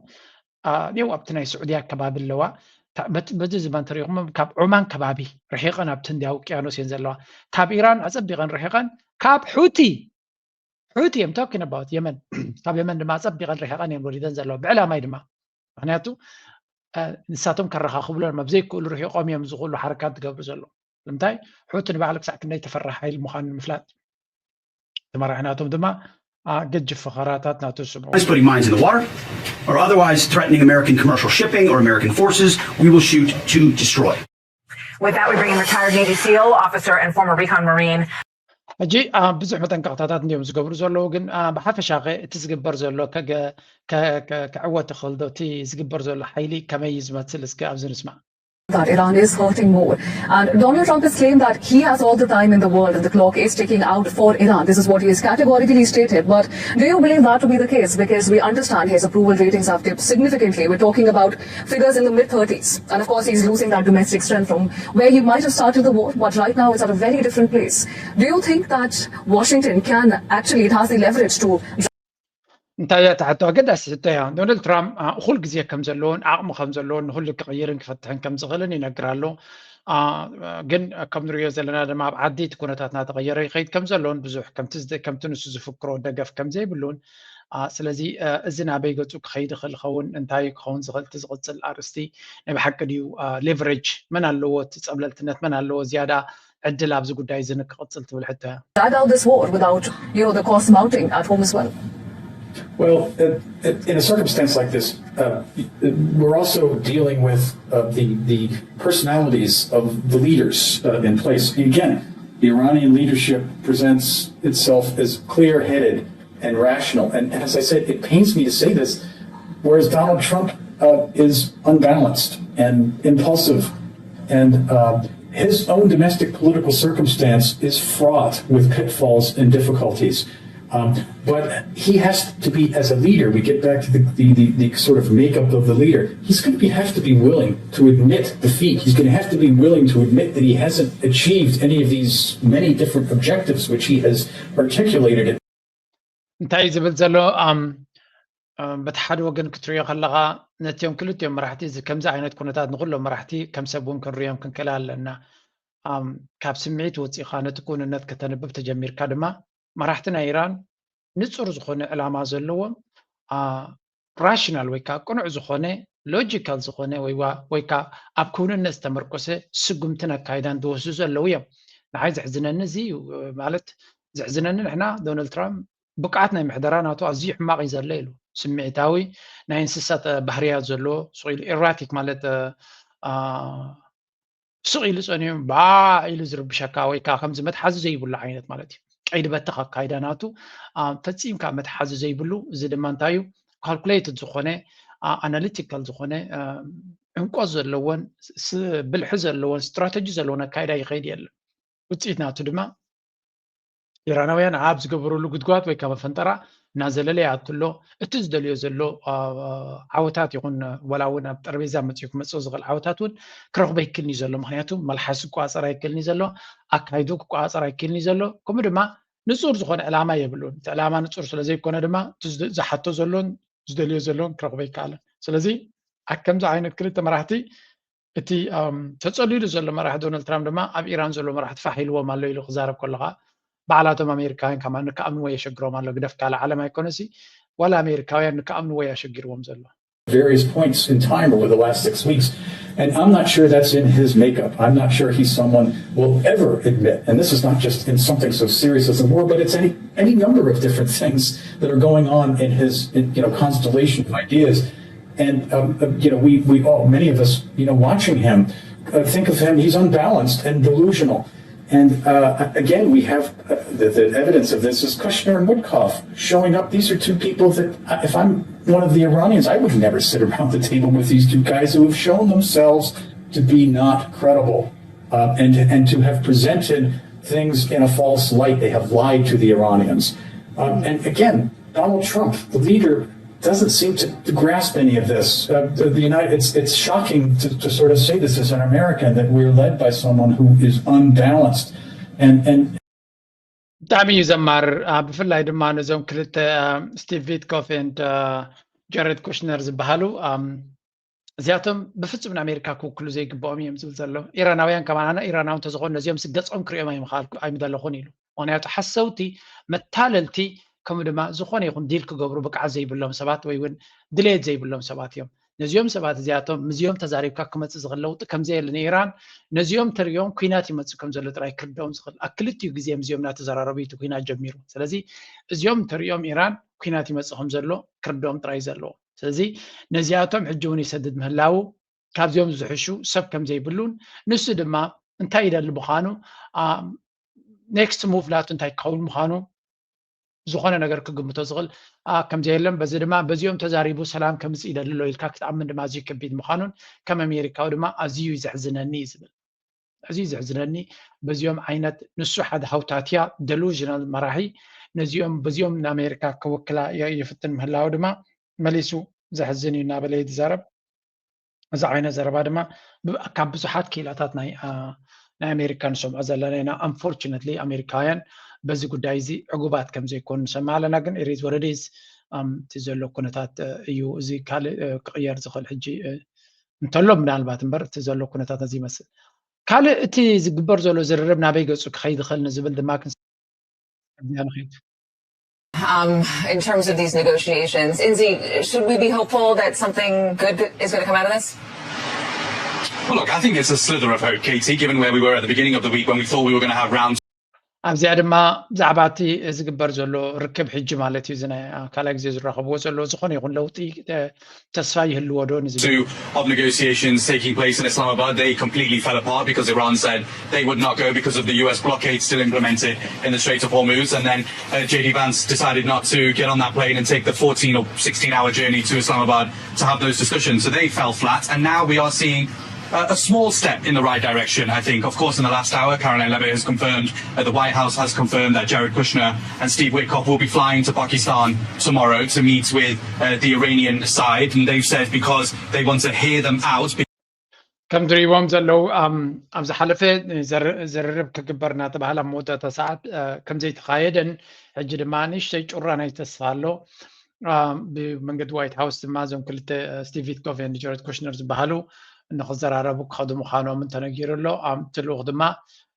ኔው ኣብቲ ናይ ስዑድያ ከባቢ ኣለዋ። በዚ ዝመን ተሪኹም ካብ ዑማን ከባቢ ርሒቐን ኣብቲ ህንድያ ውቅያኖስ እየን ዘለዋ። ካብ ኢራን ኣጸቢቐን ርሒቐን ካብ ሑቲ ሑቲ እዮም talking about የመን ካብ የመን ድማ ኣጸቢቐን ርሒቐን እየን ወሪደን ዘለዋ ብዕላማይ ድማ ምክንያቱ ንሳቶም ከረኻኽብሎም ኣብ ዘይክእሉ ርሒቖም እዮም ዝኽእሉ ሓረካት ዝገብሩ ዘለዉ። ንምንታይ ሑቲ ንባዕሉ ክሳዕ ክንደይ ተፈራሒ ሓይሊ ምዃኑ ንምፍላጥ። ተመራሒ ናቶም ድማ ገጅፍ ፈኸራታት ናቱ ስምዑ። Is putting mines in the water or otherwise threatening American commercial shipping or American forces, we will shoot to destroy. With that, we bring in retired Navy SEAL, officer, and former recon Marine. ሕጂ ብዙሕ መጠንቀቕታታት እንዲዮም ዝገብሩ ዘለዉ፣ ግን ብሓፈሻ ኸ እቲ ዝግበር ዘሎ ክዕወት ይኽእል ዶ? እቲ ዝግበር ዘሎ ሓይሊ ከመይ እዩ ዝመስል? እስከ ኣብዚ ንስማዕ። that Iran is hurting more. And Donald Trump has claimed that he has all the time in the world and the clock is ticking out for Iran. This is what he has categorically stated. But do you believe that to be the case? Because we understand his approval ratings have dipped significantly. We're talking about figures in the mid thirties. And of course, he's losing that domestic strength from where he might have started the war, but right now it's at a very different place. Do you think that Washington can actually, it has the leverage to እንታይ እያ ትሕቶ ኣገዳሲ ሕቶ እያ። ዶናልድ ትራምፕ ኩል ግዜ ከም ዘለዎን ዓቕሚ ከም ዘለዎን ንኩሉ ክቕይርን ክፈትሕን ከም ዝኽእልን ይነግር ኣሎ። ግን ከም ንሪኦ ዘለና ድማ ኣብ ዓዲ እቲ ኩነታት እናተቐየረ ይኸይድ ከም ዘለዎን ብዙሕ ከምቲ ንሱ ዝፍክሮ ደገፍ ከም ዘይብሉን ስለዚ እዚ ናበይ ገፁ ክኸይድ ይኽእል ይኸውን እንታይ ክኸውን ዝኽእል እቲ ዝቕፅል ኣርእስቲ ናይ ብሓቂ ድዩ ሌቨሬጅ መን ኣለዎ እቲ ፀብለልትነት መን ኣለዎ ዝያዳ ዕድል ኣብዚ ጉዳይ እዚ ንክቕፅል ትብል ሕቶ እያ። Drag out this war without, you know, the cost mounting at home as well. Well, uh, in a circumstance like this, uh, we're also dealing with uh, the, the personalities of the leaders uh, in place. Again, the Iranian leadership presents itself as clear headed and rational. And as I said, it pains me to say this, whereas Donald Trump uh, is unbalanced and impulsive, and uh, his own domestic political circumstance is fraught with pitfalls and difficulties. Um, but he has to be, as a leader, we get back to the, the, the, the sort of makeup of the leader. He's going to be, have to be willing to admit defeat. He's going to have to be willing to admit that he hasn't achieved any of these many different objectives which he has articulated. እንታይ ዝብል ዘሎ በቲ ሓደ ወገን ክትሪኦ ከለኻ ነቲኦም ክልቲኦም መራሕቲ ከምዚ ዓይነት ኩነታት ንኩሎም መራሕቲ ከም ሰብ እውን ክንሪኦም ክንክእል ኣለና። ካብ ስምዒት ወፂኻ ነቲ ክውንነት ከተንብብ ተጀሚርካ ድማ መራሕቲ ናይ ኢራን ንፁር ዝኾነ ዕላማ ዘለዎም ራሽናል ወይ ከዓ ቅኑዕ ዝኾነ ሎጂካል ዝኾነ ወይ ከዓ ኣብ ክውንነት ዝተመርኮሰ ስጉምትን ኣካይዳን ዝወስዱ ዘለዉ እዮም። ንዓይ ዘሕዝነኒ እዚ እዩ። ማለት ዘሕዝነኒ ንሕና ዶናልድ ትራምፕ ብቅዓት ናይ ምሕደራ ናቱ ኣዝዩ ሕማቕ እዩ ዘሎ ኢሉ ስምዒታዊ ናይ እንስሳት ባህርያት ዘለዎ ስቕ ኢሉ ኤራቲክ ማለት ስቕ ኢሉ ፀኒሑ ባዕ ኢሉ ዝርብሸካ ወይ ከዓ ከምዚ መትሓዚ ዘይብሉ ዓይነት ማለት እዩ ቀይዲ በተኽ ኣካይዳ ናቱ ፈፂምካ መትሓዚ ዘይብሉ እዚ ድማ እንታይ እዩ ካልኩሌትድ ዝኾነ ኣናሊቲካል ዝኾነ ዕምቆት ዘለዎን ብልሒ ዘለዎን ስትራተጂ ዘለዎን ኣካይዳ ይኸይድ የለን ውፅኢት ናቱ ድማ ኢራናውያን ኣብ ዝገበሩሉ ጉድጓድ ወይ ከዓ መፈንጠራ እናዘለለ ይኣቱ ኣሎ እቲ ዝደልዮ ዘሎ ዓወታት ይኹን ወላ እውን ኣብ ጠረቤዛ መፅኡ ክመፅኦ ዝኽእል ዓወታት እውን ክረኽቦ ይክልኒ ዘሎ ምክንያቱ መልሓሱ ክቋፀር ኣይክልኒ ዘሎ ኣካይዱ ክቋፀር ኣይክልኒ ዘሎ ከምኡ ድማ ንፁር ዝኾነ ዕላማ የብሉን እቲ ዕላማ ንፁር ስለዘይኮነ ድማ ዝሓቶ ዘሎን ዝደልዮ ዘሎን ክረኽቦ ይከኣለን ስለዚ ከምዚ ዓይነት ክልተ መራሕቲ እቲ ተፀሊሉ ዘሎ መራሒ ዶናልድ ትራምፕ ድማ ኣብ ኢራን ዘሎ መራሕቲ ፋሕ ኢልዎም ኣሎ ኢሉ ክዛረብ ከለካ ባዕላቶም ኣሜሪካውያን ከማ ንክኣምንዎ የሸግሮም ኣሎ ግደፍ ካልእ ዓለም ኣይኮነሲ ዋላ ኣሜሪካውያን ንክኣምንዎ የሸጊርዎም ዘሎ various points in time over the last six weeks. And I'm not sure that's in his makeup. I'm not sure he's someone will ever admit, and this is not just in something so serious as a war, but it's any any number of different things that are going on in his in, you know constellation of ideas. And um, you know, we we all many of us you know watching him uh, think of him he's unbalanced and delusional. And uh, again, we have uh, the, the, evidence of this is Kushner and Witkoff showing up. These are two people that, uh, if I'm one of the Iranians, I would never sit around the table with these two guys who have shown themselves to be not credible uh, and, and to have presented things in a false light. They have lied to the Iranians. Um, and again, Donald Trump, the leader, doesn't seem to, to grasp any of this. Uh, the, the United, it's, it's shocking to, to sort of say this as an American, that we're led by someone who is unbalanced. And, and ብጣዕሚ እዩ ዘማርር ብፍላይ ድማ ነዞም ክልተ ስቲቭ ቪትኮፍ ን ጀረድ ኩሽነር ዝበሃሉ እዚኣቶም ብፍፁም ንኣሜሪካ ክውክሉ ዘይግብኦም እዮም ዝብል ዘሎ ኢራናውያን ከማና ኢራናዊ እንተዝኾኑ ነዚኦም ስገፆም ክሪኦም ኣይምደለኹን ኢሉ ምክንያቱ ሓሰውቲ መታለልቲ ከምኡ ድማ ዝኾነ ይኹን ዲል ክገብሩ ብቅዓት ዘይብሎም ሰባት ወይ እውን ድሌት ዘይብሎም ሰባት እዮም ነዚኦም ሰባት እዚኣቶም ምስዚኦም ተዛሪብካ ክመፅእ ዝኽእል ለውጢ ከምዘየለ ንኢራን ነዚኦም ተሪኦም ኩናት ይመፅእ ከም ዘሎ ጥራይ ክርድኦም ዝኽእል ኣብ ክልቲኡ ግዜ ምስዚኦም እናተዘራረቡ እቲ ኩናት ጀሚሩ ስለዚ እዚኦም ተሪኦም ኢራን ኩናት ይመፅእ ከም ዘሎ ክርድኦም ጥራይ ዘለዎ ስለዚ ነዚኣቶም ሕጂ እውን ይሰድድ ምህላው ካብዚኦም ዝሕሹ ሰብ ከም ዘይብሉን ንሱ ድማ እንታይ ይደሊ ምዃኑ ኔክስት ሙቭ ናቱ እንታይ ክኸውን ምዃኑ ዝኾነ ነገር ክግምቶ ዝኽእል ከምዘየለን፣ በዚ ድማ በዚኦም ተዛሪቡ ሰላም ከምፅእ ይደሊ ኣሎ ኢልካ ክትኣምን ድማ ኣዝዩ ከቢድ ምዃኑን ከም ኣሜሪካዊ ድማ ኣዝዩ እዩ ዘሕዝነኒ እዩ ዝብል። ኣዝዩ ዘሕዝነኒ በዚኦም ዓይነት ንሱ ሓደ ሃውታትያ ደሉዥናል መራሒ ነዚኦም በዚኦም ንኣሜሪካ ክውክላ ይፍትን ምህላው ድማ መሊሱ ዘሕዝን እዩ እናበለ እዩ ዝዛረብ። እዚ ዓይነት ዘረባ ድማ ካብ ብዙሓት ክኢላታት ናይ ናይ ኣሜሪካ ንሰምዖ ዘለና ኢና። ኣንፎርቹነትሊ ኣሜሪካውያን በዚ ጉዳይ እዚ ዕጉባት ከም ዘይኮኑ ንሰምዕ ኣለና። ግን ኢሪዝ ወረዲዝ እቲ ዘሎ ኩነታት እዩ። እዚ ካልእ ክቕየር ዝኽእል ሕጂ እንተሎ ምናልባት እምበር እቲ ዘሎ ኩነታት ነዚ ይመስል። ካልእ እቲ ዝግበር ዘሎ ዝርርብ ናበይ ገጹ ክኸይድ ይኽእል ንዝብል ድማ ክንሰብዚኣ ንኽይድ። Um, in terms of these negotiations, Inzi, should we be hopeful that something good is going to come out of this? Well, look, I think it's a slither of hope, Katie, given where we were at the beginning of the week when we thought we were going to have rounds. ኣብዚኣ ድማ ብዛዕባ እቲ ዝግበር ዘሎ ርክብ ሕጂ ማለት እዩ እዚ ናይ ካልኣይ ግዜ ዝራኸብዎ ዘሎ ዝኾነ ይኹን ለውጢ ተስፋ ይህልዎ ዶ ንዝብል of negotiations taking place in Islamabad, they completely fell apart because Iran said they would not go because of the U S blockade still implemented in the Strait of Hormuz. And then uh, J D Vance decided not to get on that plane and take the fourteen or sixteen hour journey to Islamabad to have those discussions. So they fell flat. And now we are seeing a small step in the right direction, I think. Of course, in the last hour, Caroline Levitt has confirmed, uh, the White House has confirmed that Jared Kushner and Steve Witkoff will be flying to Pakistan tomorrow to meet with uh, the Iranian side. And they've said because they want to hear them out. ከም ትሪእዎም ዘለዉ ኣብ ዝሓለፈ ዝርርብ ክግበር እናተባህለ ኣብ መወዳእታ ሰዓት ከም ዘይተኻየደን ሕጂ ድማ ንእሽተይ ጩራ ናይ ተስፋ ኣሎ። ብመንገዲ ዋይት ሃውስ ድማ እዞም ክልተ ስቲቭ ዊትኮፍ ን ጀረድ ኩሽነር ዝበሃሉ ንክዘራረቡ ክኸዱ ምዃኖምን ተነጊሩ ኣሎ። እቲ ልኡኽ ድማ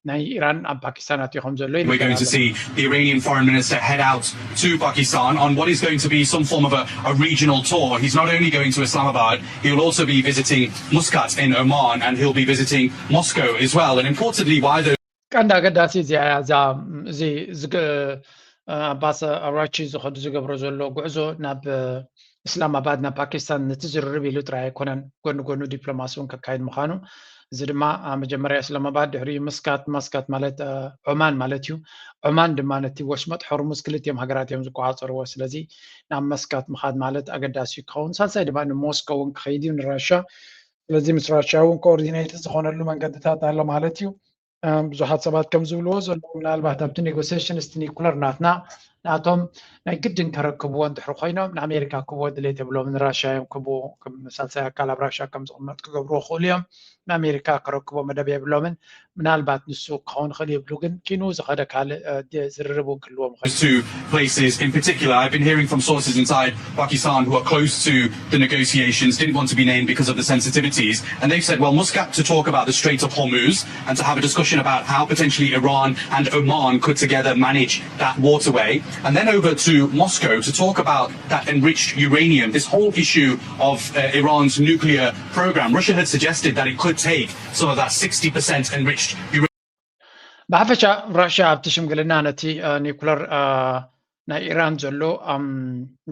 ናይ ኢራን ኣብ ፓኪስታን ኣትዩ ከም ዘሎ We're going to see the Iranian foreign minister head out to Pakistan on what is going to be some form of a, a regional tour. He's not only going to Islamabad, he'll also be visiting Muscat in Oman and he'll be visiting Moscow as well. And importantly, why those ቀንዲ ኣገዳሲ እዚኣ እያ። እዛ እዚ ኣባስ ኣራቺ ዝኸዱ ዝገብሮ ዘሎ ጉዕዞ ናብ እስላማባድ ናብ ፓኪስታን ነቲ ዝርርብ ኢሉ ጥራይ ኣይኮነን፣ ጎኒ ጎኑ ዲፕሎማሲ እውን ከካይድ ምዃኑ። እዚ ድማ መጀመርያ እስላማባድ፣ ድሕሪኡ መስካት፣ ማስካት ማለት ዖማን ማለት እዩ። ዖማን ድማ ነቲ ወሽመጥ ሆርሙዝ ክልቲኦም ሃገራት እዮም ዝቆፃፀርዎ። ስለዚ ናብ መስካት ምኻድ ማለት ኣገዳሲ እዩ ክኸውን። ሳልሳይ ድማ ንሞስኮ እውን ክኸይድ እዩ፣ ንራሻ። ስለዚ ምስ ራሻ እውን ኮኦርዲኔትድ ዝኾነሉ መንገድታት ኣሎ ማለት እዩ። ብዙሓት ሰባት ከም ዝብልዎ ዘለዉ ምናልባት ኣብቲ ኔጎሲሽን ስቲ ኒኩለር ናትና ናቶም ናይ ግድን ከረክብዎ እንድሕር ኮይኖም ንኣሜሪካ ክብዎ ድሌት የብሎም፣ ንራሽያ እዮም ክብዎ። ሳልሳይ ኣካል ኣብ ራሽያ ከም ዝቕመጥ ክገብርዎ ክኽእሉ እዮም። ንኣሜሪካ ከረክቦ መደብ የብሎምን። ምናልባት ንሱ ክኸውን ይኽእል ይብሉ፣ ግን ኪኑ ዝኸደ ካልእ ዝርርብ እውን ክህልዎም ይኽእል። Two places in particular, I've been hearing from sources inside Pakistan who are close to the negotiations, didn't want to be named because of the sensitivities, and they've said, well, Muscat to talk about the Strait of Hormuz and to have a discussion about how potentially Iran and Oman could together manage that waterway, and then over to Moscow to talk about that enriched uranium, this whole issue of uh, Iran's nuclear program. Russia had suggested that it could take some of that sixty percent enriched uranium. ብሓፈሻ ራሽያ ኣብቲ ሽምግልና ነቲ ኒኩለር ናይ ኢራን ዘሎ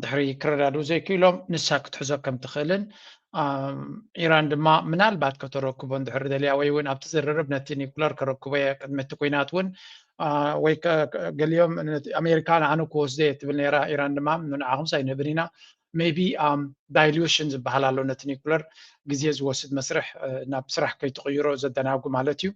ድሕሪ ክረዳድኡ ዘይክእሎም ንሳ ክትሕዞ ከም ትኽእልን ኢራን ድማ ምናልባት ከተረክቦ እንድሕር ደልያ ወይ እውን ኣብቲ ዝርርብ ነቲ ኒኩለር ከረክቦ እየ ቅድሚ እቲ ኩናት እውን ወይ ገሊኦም ኣሜሪካ ንዓኑ ክወስዶ እየ ትብል ነራ። ኢራን ድማ ንዓኹምስ ኣይንህብን ኢና። ሜቢ ዳይሉሽን ዝበሃል ኣሎ ነቲ ኒኩለር ግዜ ዝወስድ መስርሕ ናብ ስራሕ ከይትቕይሮ ዘደናጉ ማለት እዩ።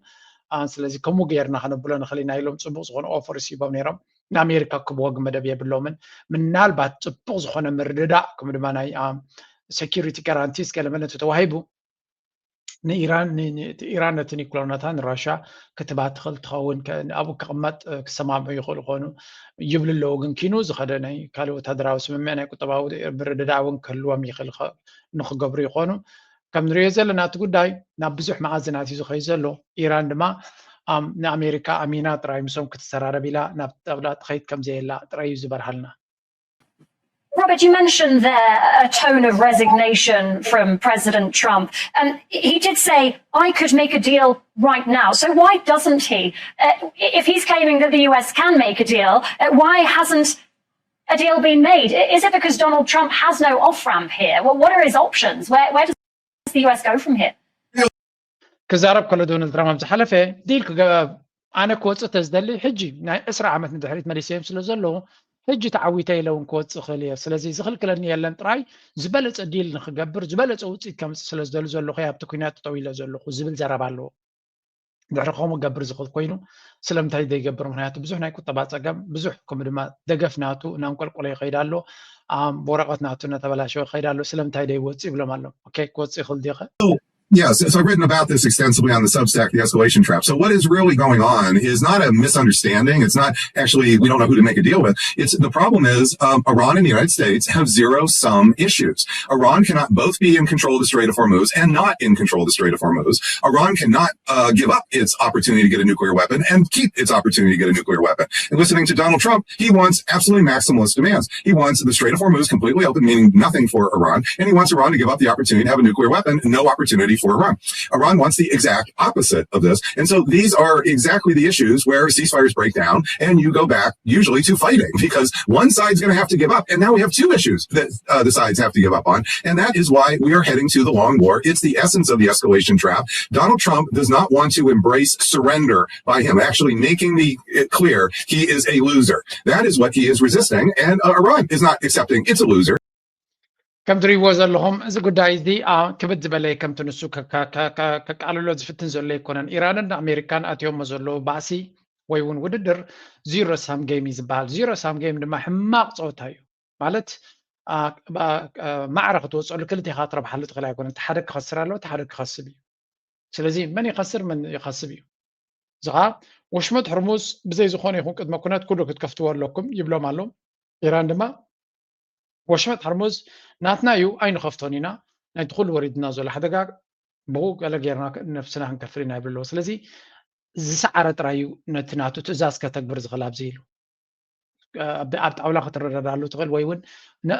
ስለዚ ከምኡ ገይርና ከነብሎ ንኽእል ኢና ኢሎም ፅቡቅ ዝኾነ ኦፈርስ ሂቦም ነይሮም። ንኣሜሪካ ክብዎ ግን መደብ የብሎምን። ምናልባት ፅቡቅ ዝኾነ ምርድዳእ ከም ድማ ናይ ሴኪሪቲ ጋራንቲስ ገለ መለ ተተዋሂቡ ንኢራን ኢራን ነቲ ኒኩለር ናታ ንራሻ ክትባ ትኽእል ትኸውን፣ ኣብኡ ክቕመጥ ክሰማምዑ ይኽእሉ ኾኑ ይብሉ ኣለዉ። ግን ኪኑ ዝኸደ ናይ ካልእ ወታደራዊ ስምምዕ ናይ ቁጠባዊ ምርድዳእ እውን ክህልዎም ይኽእል ንክገብሩ ይኾኑ። ከም ንሪኦ ዘለና እቲ ጉዳይ ናብ ብዙሕ መኣዝናት እዩ ዝኸይድ ዘሎ። ኢራን ድማ ንኣሜሪካ ኣሚና ጥራይ ምስኦም ክትሰራረብ ኢላ ናብ ጣብላ ትኸይድ ከም ዘየላ ጥራይ እዩ ዝበርሃልና። Robert, you mentioned there a tone of resignation from President Trump. Um, he did say, I could make a deal right now. So why doesn't he? Uh, if he's claiming that the U S can make a deal, uh, why hasn't a deal been made? Is it because Donald Trump has no off ramp here? Well, what are his options? Where, where does the U S go from here? ክዛረብ ከሎ ዶናልድ ትራምፕ ኣብ ዝሓለፈ ዲል ክገ ኣነ ክወፅእ ተዝደሊ ሕጂ ናይ ዕስራ ዓመት ንድሕሪት መሊሰዮም ስለ ዘለዉ ሕጂ ተዓዊተ ኢለ እውን ክወፅእ እኽእል እየ። ስለዚ ዝኽልክለኒ የለን፣ ጥራይ ዝበለፀ ዲል ንክገብር ዝበለፀ ውፅኢት ከምፅእ ስለ ዝደሊ ዘለኹ ኣብቲ ኩናት ጠጠው ኢለ ዘለኹ ዝብል ዘረባ ኣለዎ። ድሕሪ ከምኡ ክገብር ዝኽእል ኮይኑ ስለምንታይ ዘይገብር? ምክንያቱ ብዙሕ ናይ ቁጠባ ፀገም፣ ብዙሕ ከምኡ ድማ ደገፍ ናቱ እናንቆልቆለ ይኸይድ ኣሎ፣ ብወረቐት ናቱ እናተበላሸወ ይኸይድ ኣሎ። ስለምንታይ ዘይወፅእ ይብሎም ኣሎ። ኦኬ፣ ክወፅእ ይኽእል ድዩ ኸ? Yes, so I've written about this extensively on the Substack, The Escalation Trap. So what is really going on is not a misunderstanding. It's not actually, we don't know who to make a deal with. It's the problem is um, Iran and the United States have zero sum issues. Iran cannot both be in control of the Strait of Hormuz and not in control of the Strait of Hormuz. Iran cannot uh, give up its opportunity to get a nuclear weapon and keep its opportunity to get a nuclear weapon. And listening to Donald Trump, he wants absolutely maximalist demands. He wants the Strait of Hormuz completely open, meaning nothing for Iran. And he wants Iran to give up the opportunity to have a nuclear weapon, no opportunity for Iran. Iran wants the exact opposite of this. And so these are exactly the issues where ceasefires break down and you go back usually to fighting because one side's going to have to give up. And now we have two issues that uh, the sides have to give up on. And that is why we are heading to the long war. It's the essence of the escalation trap. Donald Trump does not want to embrace surrender by him, actually making the, it clear he is a loser. That is what he is resisting. And uh, Iran is not accepting it's a loser. ከም ትሪእዎ ዘለኹም እዚ ጉዳይ እዚ ክብድ ዝበለ ከምቲ ንሱ ከቃልሎ ዝፍትን ዘሎ ኣይኮነን። ኢራንን ኣሜሪካን ኣትዮሞ ዘለዉ ባእሲ ወይ እውን ውድድር ዚሮ ሳም ጌም እዩ ዝበሃል። ዚሮ ሳም ጌም ድማ ሕማቕ ፀወታ እዩ። ማለት ማዕረ ክትወፀሉ ክልቴኻ ትረብሓሉ ትኽእል ኣይኮነን። እቲ ሓደ ክኸስር ኣለዎ፣ እቲ ሓደ ክኸስብ እዩ። ስለዚ መን ይኸስር መን ይኸስብ እዩ። እዚ ኸዓ ወሽመጥ ሕርሙዝ ብዘይ ዝኾነ ይኹን ቅድመ ኩነት ኩሉ ክትከፍትዎ ኣለኩም ይብሎም ኣሎ። ኢራን ድማ ወሽመጥ ሕርሙዝ ናትና እዩ ኣይንኸፍቶን ኢና፣ ናይቲ ኩሉ ወሪድና ዘሎ ሓደጋ ብኡ ገለ ጌርና ነፍስና ክንከፍል ኢና ይብል ኣለዎ። ስለዚ ዝሰዓረ ጥራይ እዩ ነቲ ናቱ ትእዛዝ ከተግብር ዝኽእል ኣብዚ ኢሉ። ኣብ ጣውላ ክትረዳዳሉ ትኽእል ወይ እውን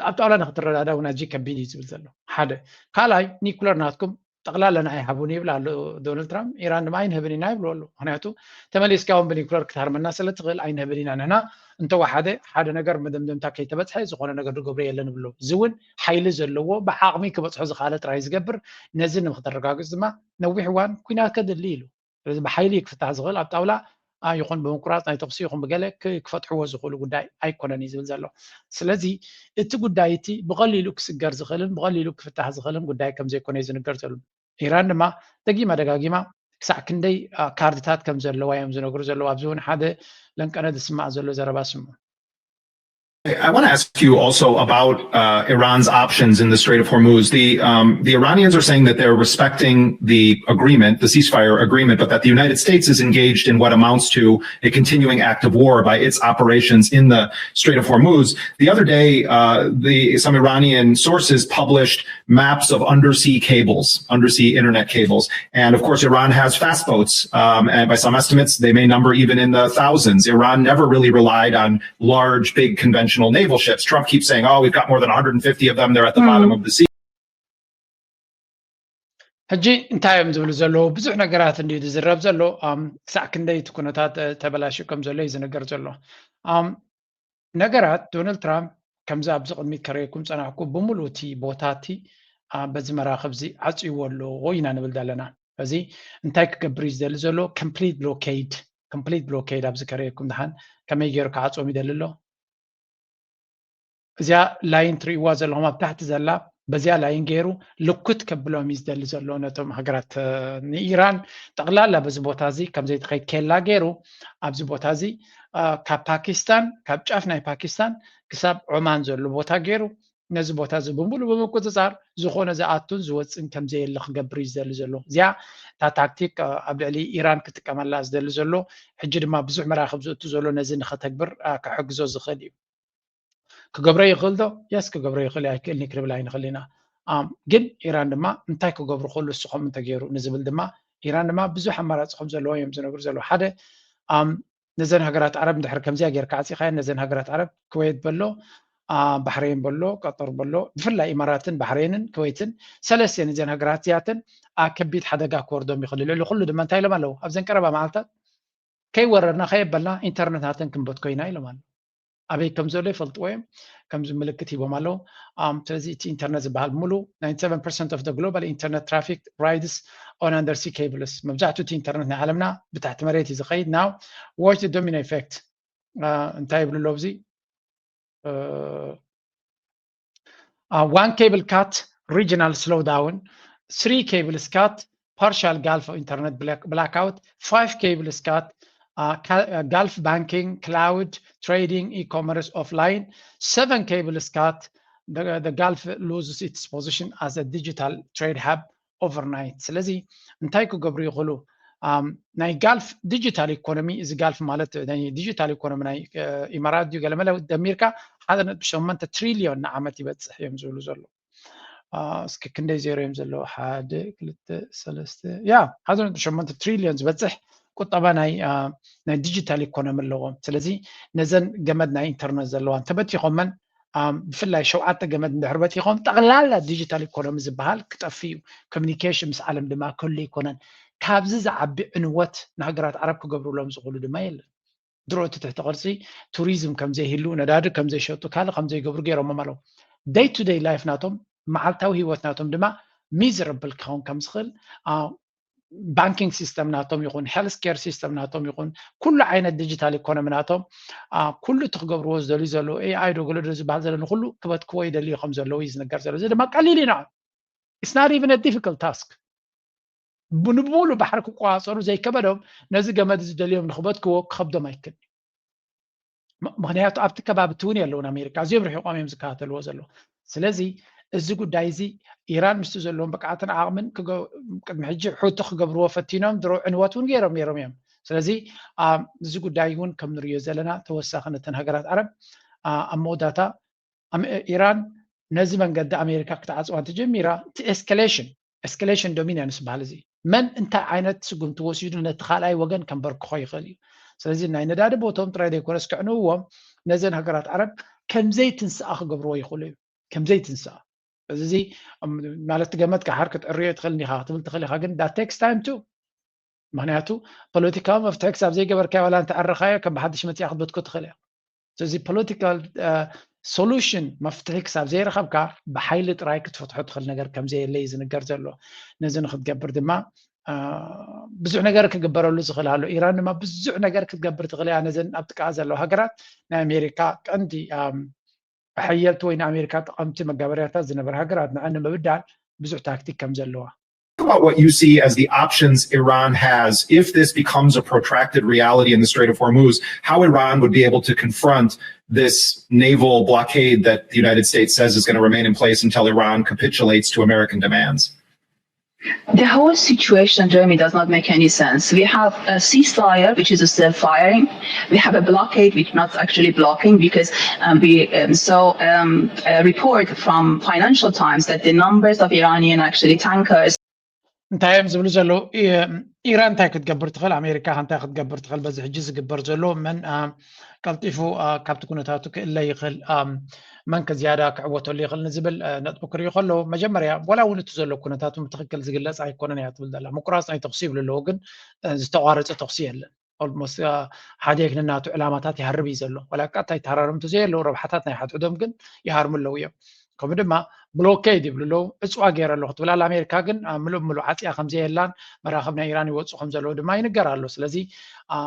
ኣብ ጣውላ ንክትረዳዳ እውን ኣዝዩ ከቢድ እዩ ዝብል ዘሎ ሓደ። ካልኣይ ኒኩለር ናትኩም ጠቕላላ ንዓይ ሃቡኒ ይብል ኣሎ ዶናልድ ትራምፕ። ኢራን ድማ ኣይንህብን ኢና ይብሉ ኣለዉ። ምክንያቱ ተመሊስካ እውን ብኒኩለር ክትሃርመና ስለ ትኽእል ኣይንህብን ኢና ንሕና። እንተወሓደ ሓደ ነገር መደምደምታ ከይተበፅሐ ዝኾነ ነገር ዝገብሮ የለን ይብሉ። እዚ እውን ሓይሊ ዘለዎ ብዓቕሚ ክበፅሖ ዝኽኣለ ጥራይ ዝገብር። ነዚ ንምክተረጋግፅ ድማ ነዊሕ እዋን ኩናት ከድሊ ኢሉ። ስለዚ ብሓይሊ ክፍታሕ ዝኽእል ኣብ ጣውላ ይኹን ብምቁራፅ ናይ ተኩሲ ይኹን ብገለ ክፈትሕዎ ዝኽእሉ ጉዳይ ኣይኮነን እዩ ዝብል ዘሎ። ስለዚ እቲ ጉዳይ እቲ ብቐሊሉ ክስገር ዝኽእልን ብቐሊሉ ክፍታሕ ዝኽእልን ጉዳይ ከም ዘይኮነ እዩ ዝንገር ዘሎ። ኢራን ድማ ደጊማ ደጋጊማ ክሳዕ ክንደይ ካርድታት ከም ዘለዋ እዮም ዝነግሩ ዘለዉ። ኣብዚ እውን ሓደ ለንቀነ ዝስማዕ ዘሎ ዘረባ ስሙ። I want to ask you also about uh, Iran's options in the Strait of Hormuz. The, um, the Iranians are saying that they're respecting the agreement, the ceasefire agreement, but that the United States is engaged in what amounts to a continuing act of war by its operations in the Strait of Hormuz. The other day, uh, the, some Iranian sources published maps of undersea cables, undersea internet cables. And of course, Iran has fast boats. Um, and by some estimates, they may number even in the thousands. Iran never really relied on large, big conventional naval ships. Trump keeps saying, oh, we've got more than one hundred fifty of them. They're at the bottom of the sea. ሕጂ እንታይ እዮም ዝብሉ ዘለዉ? ብዙሕ ነገራት እንድዩ ዝዝረብ ዘሎ። ክሳዕ ክንደይ እቲ ኩነታት ተበላሽዩ ከም ዘሎ እዩ ዝነገር ዘሎ። ነገራት ዶናልድ ትራምፕ ከምዚ ኣብዚ ቅድሚት ከርእየኩም ፀናሕኩ ብምሉእ እቲ ቦታ እቲ በዚ መራኽብ እዚ ዓፅይዎ ኣለዎ ኢና ንብል ዘለና። እዚ እንታይ ክገብር እዩ ዝደሊ ዘሎ? ኮምፕሊት ብሎኬድ፣ ኮምፕሊት ብሎኬድ ኣብዚ ከርእየኩም ድሓን ከመይ ገይሩ ክዓፅዎም ይደሊ ኣሎ? እዚኣ ላይን ትርእይዋ ዘለኹም ኣብ ታሕቲ ዘላ በዚኣ ላይን ገይሩ ልኩት ከብሎም እዩ ዝደሊ ዘሎ ነቶም ሃገራት ንኢራን ጠቕላላ በዚ ቦታ እዚ ከም ዘይትኸይድ ኬላ ገይሩ ኣብዚ ቦታ እዚ ካብ ፓኪስታን ካብ ጫፍ ናይ ፓኪስታን ክሳብ ዖማን ዘሎ ቦታ ገይሩ ነዚ ቦታ እዚ ብምሉእ ብምቁፅፃር ዝኾነ ዝኣቱን ዝወፅን ከም ዘየለ ክገብር እዩ ዝደሊ ዘሎ። እዚኣ እታ ታክቲክ ኣብ ልዕሊ ኢራን ክጥቀመላ ዝደሊ ዘሎ ሕጂ ድማ ብዙሕ መራኽብ ዝእቱ ዘሎ ነዚ ንኸተግብር ክሕግዞ ዝኽእል እዩ። ክገብሮ ይኽእል ዶ? የስ ክገብሮ ይኽእል ኣይክእል ክንብል ኣይንኽእል ኢና። ግን ኢራን ድማ እንታይ ክገብሩ ከሉ ንስኹም እንተገይሩ ንዝብል ድማ ኢራን ድማ ብዙሕ ኣማራፂ ከም ዘለዎ እዮም ዝነግሩ ዘለዉ። ሓደ ነዘን ሃገራት ዓረብ እንድሕር ከምዚኣ ጌርካ ዓፂኻየን ነዘን ሃገራት ዓረብ ክወየት በሎ ባሕሬን በሎ ቀጠር በሎ ብፍላይ ኢማራትን ባሕሬንን ክወይትን ሰለስቲን እዘን ሃገራት እዚኣተን ኣብ ከቢድ ሓደጋ ክወርዶም ይኽእል። ልዕሊ ኩሉ ድማ እንታይ ኢሎም ኣለዉ ኣብዘን ቀረባ መዓልታት ከይወረድና ከየበልና ኢንተርነት ናተን ክንበትኮ ኢና ኢሎም ኣለዉ። ኣበይ ከም ዘሎ ይፈልጥዎ እዮም። ከምዚ ምልክት ሂቦም ኣለዉ። ስለዚ እቲ ኢንተርነት ዝበሃል ሙሉ ninety-seven percent of the global internet traffic rides on undersea cables። መብዛሕትኡ እቲ ኢንተርነት ናይ ዓለምና ብታሕቲ መሬት እዩ ዝኸይድ። Now watch the domino effect እንታይ ይብሉ ኣለዉ ኣብዚ uh, uh, one cable cut, regional slowdown, three cables cut, partial Gulf internet black, blackout, five cables cut, uh, ca- uh, Gulf banking, cloud, trading, e-commerce offline, seven cables cut, the, the Gulf loses its position as a digital trade hub overnight። ስለዚ እንታይ ክገብሩ ይኽእሉ? ኣም፣ ናይ ጋልፍ ዲጂታል ኢኮኖሚ፣ እዚ ጋልፍ ማለት ናይ ዲጂታል ኢኮኖሚ ናይ እ፣ ኢማራት ድዩ ገለመለ ደሚርካ ሓደ ነጥቢ ሸሞንተ ትሪልዮን ንዓመት ይበፅሕ እዮም ዝብሉ ዘሎ። አ፣ እስኪ ክንደይ ዜሮ እዮም ዘለዎ? ሓደ ክልተ ሰለስተ፣ ያ፣ ሓደ ነጥቢ ሸሞንተ ትሪልዮን ዝበፅሕ ቁጠባ ናይ አ፣ ናይ ዲጂታል ኢኮኖሚ ኣለዎም። ስለዚ ነዘን ገመድ ናይ ኢንተርነት ዘለዋን ተበቲኾመን፣ ኣም፣ ብፍላይ ሸውዓተ ገመድ እንድሕር በቲኾም፣ ጠቕላላ ዲጂታል ኢኮኖሚ ዝበሃል ክጠፍእ እዩ። ኮሚኒኬሽን ምስ ዓለም ድማ ክህሉ ኣይኮነን። ካብዚ ዝዓቢ ዕንወት ንሃገራት ዓረብ ክገብሩሎም ዝኽእሉ ድማ የለን። ድሮ እቲ ትሕቲ ቅርጺ ቱሪዝም ከም ዘይህሉ፣ ነዳዲ ከም ዘይሸጡ፣ ካልእ ከም ዘይገብሩ ገይሮሞም ኣለዉ። ደይ ቱ ደይ ላይፍ ናቶም፣ መዓልታዊ ህይወት ናቶም ድማ ሚዘረብል ክኸውን ከም ዝኽእል፣ አ፣ ባንኪንግ ሲስተም ናቶም ይኹን፣ ሄልስ ኬር ሲስተም ናቶም ይኹን፣ ኩሉ ዓይነት ዲጂታል ኢኮኖሚ ናቶም፣ አ፣ ኩሉ እቲ ክገብርዎ ዝደልዩ ዘለዉ፣ ኤ ኣይ ዶ ገለ ዶ ዝበሃል ዘሎ ንኹሉ ክበትክዎ ይደልዩ ከም ዘለዉ እዩ ዝንገር ዘሎ። እዚ ድማ ቀሊል እዩ ንዖም። It's not even a difficult task። ብ-፣ ንብሙሉ ባሕሪ ክቆጻጸሩ ዘይከበዶም፣ ነዚ ገመድ እዚ ደልዮም ንኽበትክዎ ክኸብዶም ኣይክእልን እዩ። ም-፣ ምኽንያቱ ኣብቲ ከባቢ እቲ እውን የለውን ኣሜሪካ፣ ኣዝዮም ርሒቖም እዮም ዝከታተልዎ ዘለዉ። ስለዚ እዚ ጉዳይ እዚ ኢራን ምስቲ ዘለዎም ብቕዓትን ዓቕምን ክገ-፣ ቅድሚ ሕጂ ሑቲ ክገብርዎ ፈቲኖም፣ ድሮ ዕንወት እውን ገይሮም ነይሮም እዮም። ስለዚ፣ አ፣ እዚ ጉዳይ እውን ከም ንርእዮ ዘለና ተወሳኺ ነተን ሃገራት ዓረብ፣ አ፣ ኣብ መወዳእታ ኣም-፣ ኢራን ነዚ መንገዲ ኣሜሪካ ክትዓጽዋ እንተጀሚራ፣ እቲ ኤስካሌሽን፣ ኤስካሌሽን ዶሚናንስ ዝበሃል እዚ፣ መን እንታይ ዓይነት ስጉምቲ ወሲዱ ነቲ ካልኣይ ወገን ከንበርክኾ ይኽእል እዩ። ስለዚ ናይ ነዳዲ ቦቶም ጥራይ ዘይኮነስ ክዕንውዎም፣ ነዘን ሃገራት ዓረብ ከምዘይትንስኣ ክገብርዎ ይኽእሉ እዩ። ከምዘይትንስኣ። እዚ፣ እም፣ ማለት ገመድ ክሓር ክትዕርዮ ትኽእል እንዲኻ ክትብል ትኽእል ኢኻ፣ ግን that takes time too። ምኽንያቱ ፖለቲካዊ መፍትሒ ክሳብ ዘይገበርካዮ ዋላ እንተዕረኻዮ ከም ብሓድሽ መፂኣ ክትበትኮ ትኽእል እያ። ስለዚ ፖለቲካል፣ አ፣ ሶሉሽን፣ መፍትሒ ክሳብ ዘይረኸብካ ብሓይሊ ጥራይ ክትፈትሖ ትኽእል ነገር ከም ዘየለ እዩ ዝንገር ዘሎ። ነዚ ንክትገብር ድማ፣ አ፣ ብዙሕ ነገር ክግበረሉ ዝኽእል ኣሎ። ኢራን ድማ ብዙሕ ነገር ክትገብር ትኽእል እያ። ነዘን ኣብ ጥቃኣ ዘለዋ ሃገራት ናይ ኣሜሪካ ቀንዲ፣ ኣም፣ ሓየልቲ ወይ ንኣሜሪካ ጠቐምቲ መጋበርያታት ዝነበራ ሃገራት ንዐን ንምብዳል ብዙሕ ታክቲክ ከም ዘለዋ። About what you see as the options Iran has if this becomes a protracted reality in the Strait of Hormuz, how Iran would be able to confront this naval blockade that the United States says is going to remain in place until Iran capitulates to American demands. The whole situation, Jeremy, does not make any sense. We have a ceasefire, which is still firing. We have a blockade, which is not actually blocking because um, we um, saw um, a report from Financial Times that the numbers of Iranian actually tankers እንታይ እዮም ዝብሉ ዘለዉ? ኢ-፣ ኢራን እንታይ ክትገብር ትኽእል? ኣሜሪካ እንታይ ክትገብር ትኽእል? በዚ ሕጂ ዝግበር ዘሎ መን፣ አ፣ ቀልጢፉ፣ አ፣ ካብቲ ኩነታቱ ክእለ ይኽእል? አ፣ መን ከ ዝያዳ ክዕወተሉ ይኽእል ንዝብል፣ አ፣ ነጥቢ ክርእዩ ከለዉ፣ መጀመርያ ዋላ እውን እቲ ዘሎ ኩነታት ብትኽክል ዝግለጽ ኣይኮነን እያ ትብል ዘላ። ምቁራጽ ናይ ተኹሲ ይብሉ ኣለዉ፣ ግን፣ አ፣ ዝተቋረጸ ተኹሲ የለን። ኦልሞስት፣ አ፣ ሓደ ነናቱ ዕላማታት ይሃርብ እዩ ዘሎ። ዋላ ቀጥታ ይተሃራረም እንተዘየለዉ፣ ረብሓታት ናይ ሓድሕዶም ግን ይሃርሙ ኣለዉ እዮም። ከምኡ ድማ ብሎኬድ ይብሉ ኣለዉ። ዕፅዋ ገይረ ኣለኹ ትብል ኣላ ኣሜሪካ፣ ግን፣ አ፣ ምሉእ ብምሉእ ዓፅያ ከም ዘየላን መራኽብ ናይ ኢራን ይወፁ ከም ዘለዉ ድማ ይንገር ኣሎ። ስለዚ፣ አ፣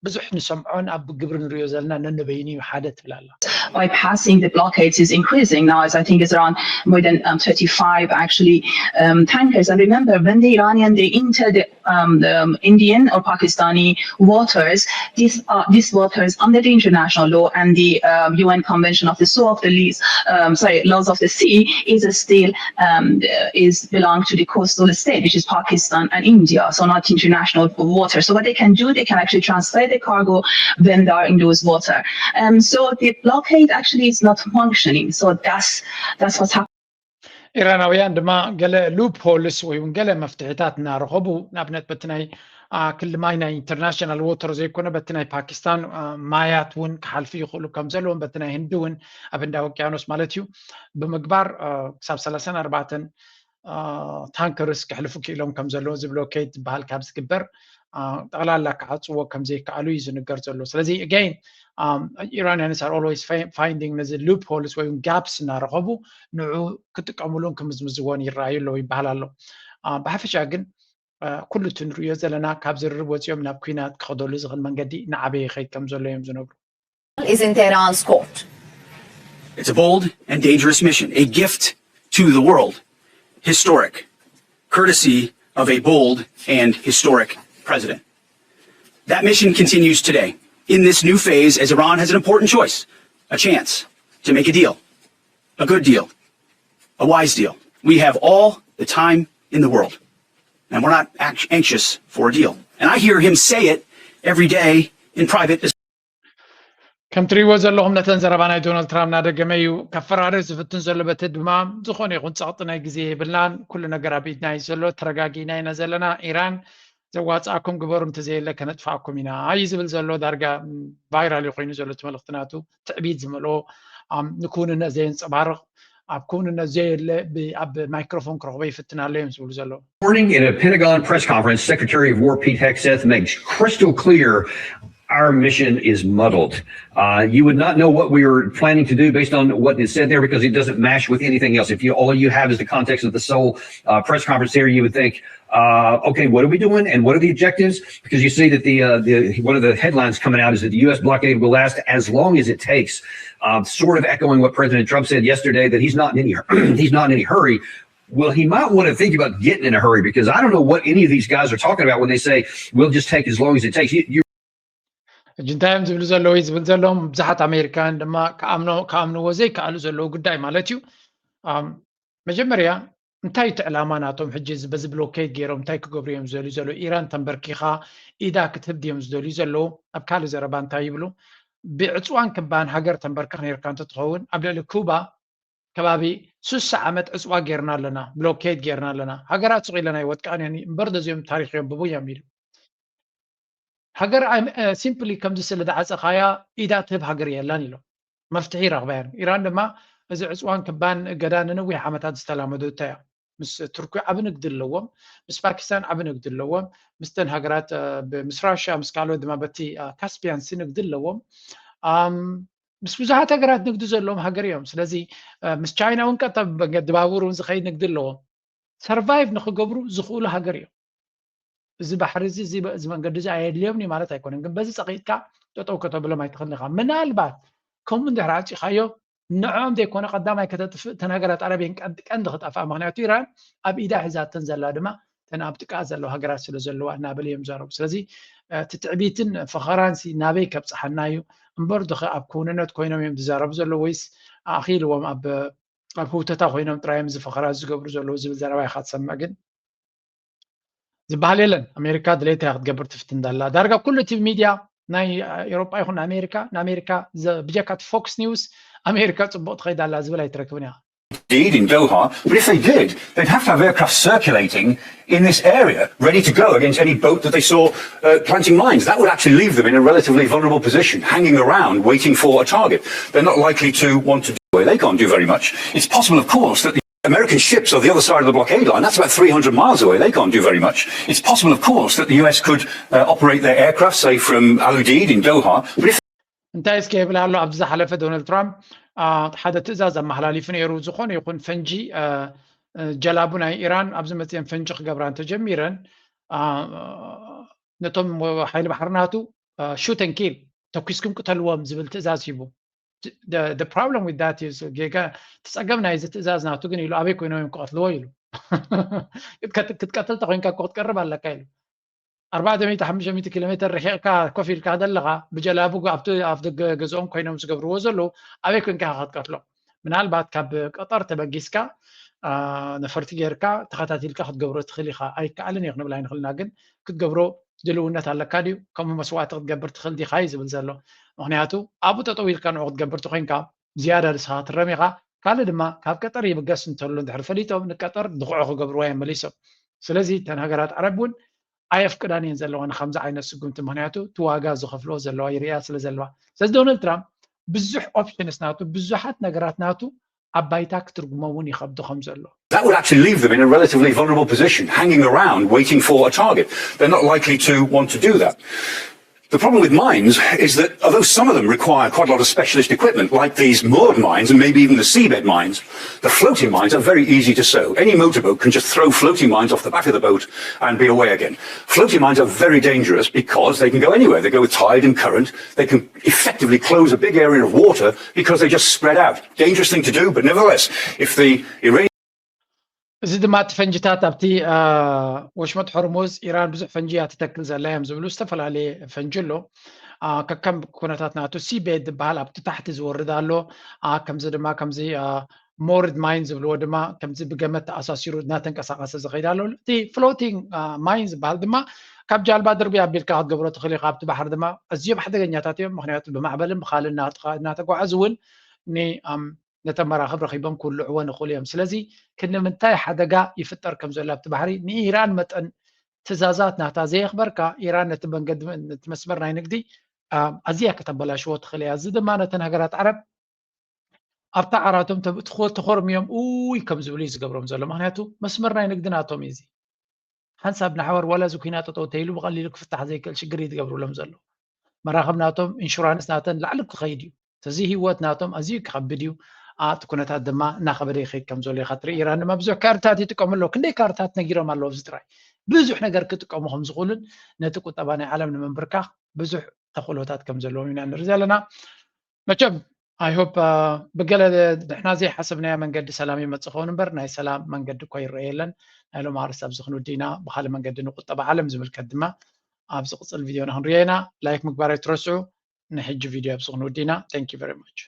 ብዙሕ ንሰምዖን ኣብ ግብሪ ንሪኦ ዘለና ነንበይኑ እዩ ሓደ ትብል ኣላ። Bypassing the blockades is increasing now, as I think it's around more than um, thirty-five actually um, tankers. And remember, when the Iranian they enter the um, um, Indian or Pakistani waters, these are these waters under the international law and the um, U N Convention of the Law of the Lease, um, sorry, Laws of the Sea is still um, is belong to the coastal state, which is Pakistan and India, so not international water. So what they can do, they can actually transfer the cargo when they are in those water. Um, so the blockade actually is not functioning. So that's that's what's happening. ኢራናውያን ድማ ገለ ሉፕ ሆልስ ወይ እውን ገለ መፍትሕታት እናረኸቡ፣ ንኣብነት በቲ ናይ፣ አ፣ ክሊ ማይ ናይ ኢንተርናሽናል ዎተር ዘይኮነ በቲ ናይ ፓኪስታን፣ አ፣ ማያት እውን ክሓልፉ ይኽእሉ ከም ዘለዎም፣ በቲ ናይ ህንዲ እውን ኣብ ህንዳዊ ውቅያኖስ ማለት እዩ ብምግባር፣ አ፣ ክሳብ ሰላሳን ኣርባዕተን፣ አ፣ ታንከርስ ክሕልፉ ክኢሎም ከም ዘለዉ፣ እዚ ብሎኬድ ዝበሃል ካብ ዝግበር፣ አ፣ ጠቕላላ ክዓፅዎ ከም ዘይከኣሉ እዩ ዝንገር ዘሎ። ስለዚ again፣ um, Iranians are always fi- finding ነዚ ሉፕ ሆልስ ወይ ጋፕስ እናረኸቡ ንዑ ክጥቀሙሉን ክምዝምዝዎን ይረኣዩ ኣለዉ ይበሃል ኣሎ። አ፣ ብሓፈሻ ግን፣ አ፣ ኩሉ እቲ ንሪኦ ዘለና ካብ ዝርርብ ወፂኦም ናብ ኲናት ክኸደሉ ዝኽእል መንገዲ እናዓበየ ይኸይድ ከም ዘሎ እዮም ዝነግሩ። Is in Tehran's court. It's a bold and dangerous mission, a gift to the world, historic, courtesy of a bold and historic president. That mission continues today in this new phase as Iran has an important choice, a chance to make a deal, a good deal, a wise deal. We have all the time in the world, and we're not anxious for a deal. And I hear him say it every day in private. ከም ትሪእዎ ዘለኹም ነተን ዘረባ ናይ ዶናልድ ትራምፕ እናደገመ እዩ ከፈራርህ ዝፍትን ዘሎ። በቲ ድማ ዝኾነ ይኹን ፀቕጢ ናይ ግዜ የብልናን። ኩሉ ነገር ኣብ ኢድና እዩ ዘሎ። ተረጋጊእና ኢና ዘለና። ኢራን ዘዋፅኣኩም ግበሩ፣ እንተዘየለ ከነጥፍኣኩም ኢና እዩ ዝብል ዘሎ። ዳርጋ ቫይራል እዩ ኮይኑ ዘሎ እቲ መልእኽቲ ናቱ። ትዕቢት ዝመልኦ፣ ንክውንነት ዘየንፀባርቕ፣ ኣብ ክውንነት ዘየለ ኣብ ማይክሮፎን ክረኽቦ ይፍትን ኣሎ እዮም ዝብሉ ዘለዉ። Morning in a Pentagon press conference, Secretary of War Pete Hegseth makes crystal clear our mission is muddled. Uh, you would not know what we were planning to do based on what is said there because it doesn't mash with anything else. If you all you have is the context of the Seoul uh, press conference there, you would think, uh, okay, what are we doing and what are the objectives? Because you see that the, uh, the one of the headlines coming out is that the U S blockade will last as long as it takes, uh, sort of echoing what President Trump said yesterday, that he's not in any he's not in any hurry. Well, he might want to think about getting in a hurry because I don't know what any of these guys are talking about when they say we'll just take as long as it takes. You, you ሕጂ እንታይ እዮም ዝብሉ ዘለዉ እዩ ዝብል ዘለዎም ብዙሓት ኣሜሪካውያን ድማ ክኣምንዎ ዘይከኣሉ ዘለዉ ጉዳይ ማለት እዩ። መጀመርያ እንታይ እቲ ዕላማ ናቶም ሕጂ በዚ ብሎኬድ ገይሮም እንታይ ክገብሩ እዮም ዝደልዩ ዘለዉ? ኢራን ተንበርኪኻ ኢዳ ክትህብ ድዮም ዝደልዩ ዘለዉ? ኣብ ካልእ ዘረባ እንታይ ይብሉ? ብዕፅዋን ክባን ሃገር ተንበርክኽ ነርካ እንተትኸውን ኣብ ልዕሊ ኩባ ከባቢ ስሳ ዓመት ዕፅዋ ጌርና ኣለና፣ ብሎኬድ ጌርና ኣለና። ሃገራት ስቕ ኢለን ኣይወድቃን እየን እምበር ደዚኦም ታሪኽ የንብቡ እዮም ኢሉ። ሃገር ሲምፕሊ ከምዚ ስለ ዝዓፀኻያ ኢዳ ትህብ ሃገር የላን ኢሎም። መፍትሒ ይረኽባ እየን። ኢራን ድማ እዚ ዕፅዋን ክባን እገዳ ንነዊሕ ዓመታት ዝተላመደቶ እያ። ምስ ቱርኪ ዓቢ ንግዲ ኣለዎም፣ ምስ ፓኪስታን ዓቢ ንግዲ ኣለዎም፣ ምስተን ሃገራት ምስ ራሽያ ምስ ካልኦት ድማ በቲ ካስፒያን ሲ ንግዲ ኣለዎም። ምስ ብዙሓት ሃገራት ንግዲ ዘለዎም ሃገር እዮም። ስለዚ ምስ ቻይና እውን ቀጥታ ብመንገዲ ባቡር እውን ዝኸይድ ንግዲ ኣለዎም። ሰርቫይቭ ንክገብሩ ዝኽእሉ ሃገር እዮም። እዚ ባሕሪ እዚ እዚ መንገዲ እዚ ኣየድልዮም ማለት ኣይኮነን፣ ግን በዚ ፀቂጥካ ጠጠው ከተብሎም ኣይትኽእልን ኢኻ። ምናልባት ከምኡ እንድሕር ዓፂኻዮ ንዕኦም ዘይኮነ ቀዳማይ ከተጥፍእ እተን ሃገራት ዓረብ እየን ቀንዲ ክጠፍኣ። ምክንያቱ ኢራን ኣብ ኢዳ ሒዛተን ዘላ ድማ እተን ኣብ ጥቃ ዘለዋ ሃገራት ስለ ዘለዋ እናበለ እዮም ዛረቡ። ስለዚ እቲ ትዕቢትን ፈኸራን ሲ ናበይ ከብፅሓና እዩ? እምበር ዶኸ ኣብ ክውንነት ኮይኖም እዮም ዝዛረቡ ዘለዉ ወይስ ኣኺልዎም ኣብ ኣብ ህውተታ ኮይኖም ጥራዮም እዚ ፈኸራ ዝገብሩ ዘለዉ ዝብል ዘረባ ኢኻ ትሰምዕ። ግን ዝበሃል የለን። ኣሜሪካ ድሌታ ክትገብር ትፍትን ዳላ። ዳርጋ ኩሉ እቲ ሚድያ ናይ ኤሮጳ ይኹን ኣሜሪካ ንኣሜሪካ ብጀካ እቲ ፎክስ ኒውስ ኣሜሪካ ፅቡቅ ትኸይድ ኣላ ዝብል ኣይትረክብን ኢኻ። Indeed in Doha, but if they did, they'd have to have aircraft circulating in this area, ready to go against any boat that they saw uh, planting mines. That would actually leave them in a relatively vulnerable position, hanging around waiting for a target. They're not likely to want to do it. They can't do very much. It's possible, of course, that the American ships are the other side of the blockade line. That's about three hundred miles away. They can't do very much. It's possible, of course, that the U S could uh, operate their aircraft, say, from Al Udeid in Doha. But if እንታይ እስከ ይብል ኣሎ ኣብዚ ዝሓለፈ ዶናልድ ትራምፕ ሓደ ትእዛዝ ኣመሓላሊፉ ነይሩ። ዝኾነ ይኹን ፈንጂ ጀላቡ ናይ ኢራን ኣብዚ መፅአን ፈንጂ ክገብራ እንተጀሚረን ነቶም ሓይሊ ባሕሪ ናቱ ሹት ን ኪል ተኩስኩም ቅተልዎም ዝብል ትእዛዝ ሂቡ። problem with that is ጌጋ ተፀገም ናይዚ ትእዛዝ ናቱ ግን ኢሉ ኣበይ ኮይኖም እዮም ክቐትልዎ ኢሉ ክትቀትል ተኮይንካ እኮ ክትቀርብ ኣለካ ኢሉ ኣርባዕተ ሚእቲ ሓሙሽተ ሚእቲ ኪሎ ሜትር ርሒቕካ ኮፍ ኢልካ ዘለኻ ብጀላቡ ኣብቲ ኣብ ደገ ገዝኦም ኮይኖም ዝገብርዎ ዘለዉ ኣበይ ኮይንካ ኢኻ ክትቀትሎም ምናልባት ካብ ቀጠር ተበጊስካ ነፈርቲ ጌርካ ተኸታቲልካ ክትገብሮ ትኽእል ኢኻ ኣይከኣልን እዩ ክንብል ኣይንኽእልና ግን ክትገብሮ ድልውነት ኣለካ ድዩ ከምኡ መስዋእቲ ክትገብር ትኽእል ዲኻ እዩ ዝብል ዘሎ ምክንያቱ ኣብኡ ጠጠው ኢልካ ንዑ ክትገብር ተኮይንካ ዝያዳ ንስኻ ትረም ኢኻ ካልእ ድማ ካብ ቀጠር ይብገስ እንተሎ እንድሕር ፈሊጦም ንቀጠር ድኩዖ ክገብርዋ እዮም መሊሶም ስለዚ እተን ሃገራት ዓረብ እውን ኣየፍቅዳን እየን ዘለዋ ንከምዚ ዓይነት ስጉምቲ ምክንያቱ እቲ ዋጋ ዝኸፍልዎ ዘለዋ ይርእያ ስለ ዘለዋ ስለዚ ዶናልድ ትራምፕ ብዙሕ ኦፕሽንስ ናቱ ብዙሓት ነገራት ናቱ ኣብ ባይታ ክትርጉሞ እውን ይኸብዶ ከም ዘሎ That would actually leave them in a relatively vulnerable position, hanging around waiting for a target. They're not likely to want to do that. The problem with mines is that although some of them require quite a lot of specialist equipment, like these moored mines and maybe even the seabed mines, the floating mines are very easy to sew. Any motorboat can just throw floating mines off the back of the boat and be away again. Floating mines are very dangerous because they can go anywhere. They go with tide and current. They can effectively close a big area of water because they just spread out. Dangerous thing to do, but nevertheless, if the Iranian እዚ ድማ እቲ ፈንጅታት ኣብቲ ወሽመጥ ሆርሙዝ ኢራን ብዙሕ ፈንጂ እያ ትተክል ዘላ እዮም ዝብሉ ዝተፈላለየ ፈንጂ ኣሎ። ከከም ኩነታት ናቱ ሲቤድ ዝበሃል ኣብቲ ታሕቲ ዝወርድ ኣሎ። ከምዚ ድማ ከምዚ ሞርድ ማይን ዝብልዎ ድማ ከምዚ ብገመድ ተኣሳሲሩ እናተንቀሳቐሰ ዝኸይድ ኣሎ። እቲ ፍሎቲንግ ማይን ዝበሃል ድማ ካብ ጃልባ ድርቢ ኣቢልካ ክትገብሮ ትኽእል ኢኻ። ኣብቲ ባሕሪ ድማ ኣዝዮም ሓደገኛታት እዮም። ምክንያቱ ብማዕበልን ብካልን እናተጓዓዙ እውን ነተን መራኽብ ረኺቦም ክውልዕወን ይኽእሉ እዮም። ስለዚ ክንዲ ምንታይ ሓደጋ ይፍጠር ከም ዘሎ ኣብቲ ባሕሪ ንኢራን መጠን ትእዛዛት ናታ ዘየኽበርካ፣ ኢራን ነቲ መንገዲ ነቲ መስመር ናይ ንግዲ ኣዝያ ከተበላሽዎ ትኽእል እያ። እዚ ድማ ነተን ሃገራት ዓረብ ኣብታ ዓራቶም ተኾርምዮም ኡይ ከም ዝብሉ እዩ ዝገብሮም ዘሎ። ምክንያቱ መስመር ናይ ንግዲ ናቶም እዩ እዚ። ሓንሳብ ንሓዋር ዋላ እዚ ኩናት ጠጠው ተይሉ ብቐሊሉ ክፍታሕ ዘይክእል ሽግር እዩ ዝገብሩሎም ዘሎ። መራኽብ ናቶም ኢንሹራንስ ናተን ላዕሊ ክኸይድ እዩ። እዚ ህይወት ናቶም ኣዝዩ ክኸብድ እዩ። እቲ ኩነታት ድማ እናኸበደ ይኸይድ ከም ዘሎ ኢኻ ትርኢ። ኢራን ድማ ብዙሕ ካርታት ይጥቀሙ ኣለዉ። ክንደይ ካርታት ነጊሮም ኣለዉ። ኣብዚ ጥራይ ብዙሕ ነገር ክጥቀሙ ከም ዝኽእሉን ነቲ ቁጠባ ናይ ዓለም ንምንብርካኽ ብዙሕ ተኽእሎታት ከም ዘለዎም ኢና ንርኢ ዘለና። መቸም I hope ብገለ ንሕና ዘይሓሰብናዮ መንገዲ ሰላም ይመፅእ ኸውን እምበር ናይ ሰላም መንገዲ እኮ ይረአ የለን። ናይ ሎም ኣርስቲ ኣብዚ ክንውዲ ኢና። ብካልእ መንገዲ ንቁጠባ ዓለም ዝምልከት ድማ ኣብ ዝቕፅል ቪድዮና ክንሪኦ ኢና። ላይክ ምግባር ኣይትረስዑ። ንሕጂ ቪድዮ ኣብዚ ክንውዲ ኢና። Thank you very much።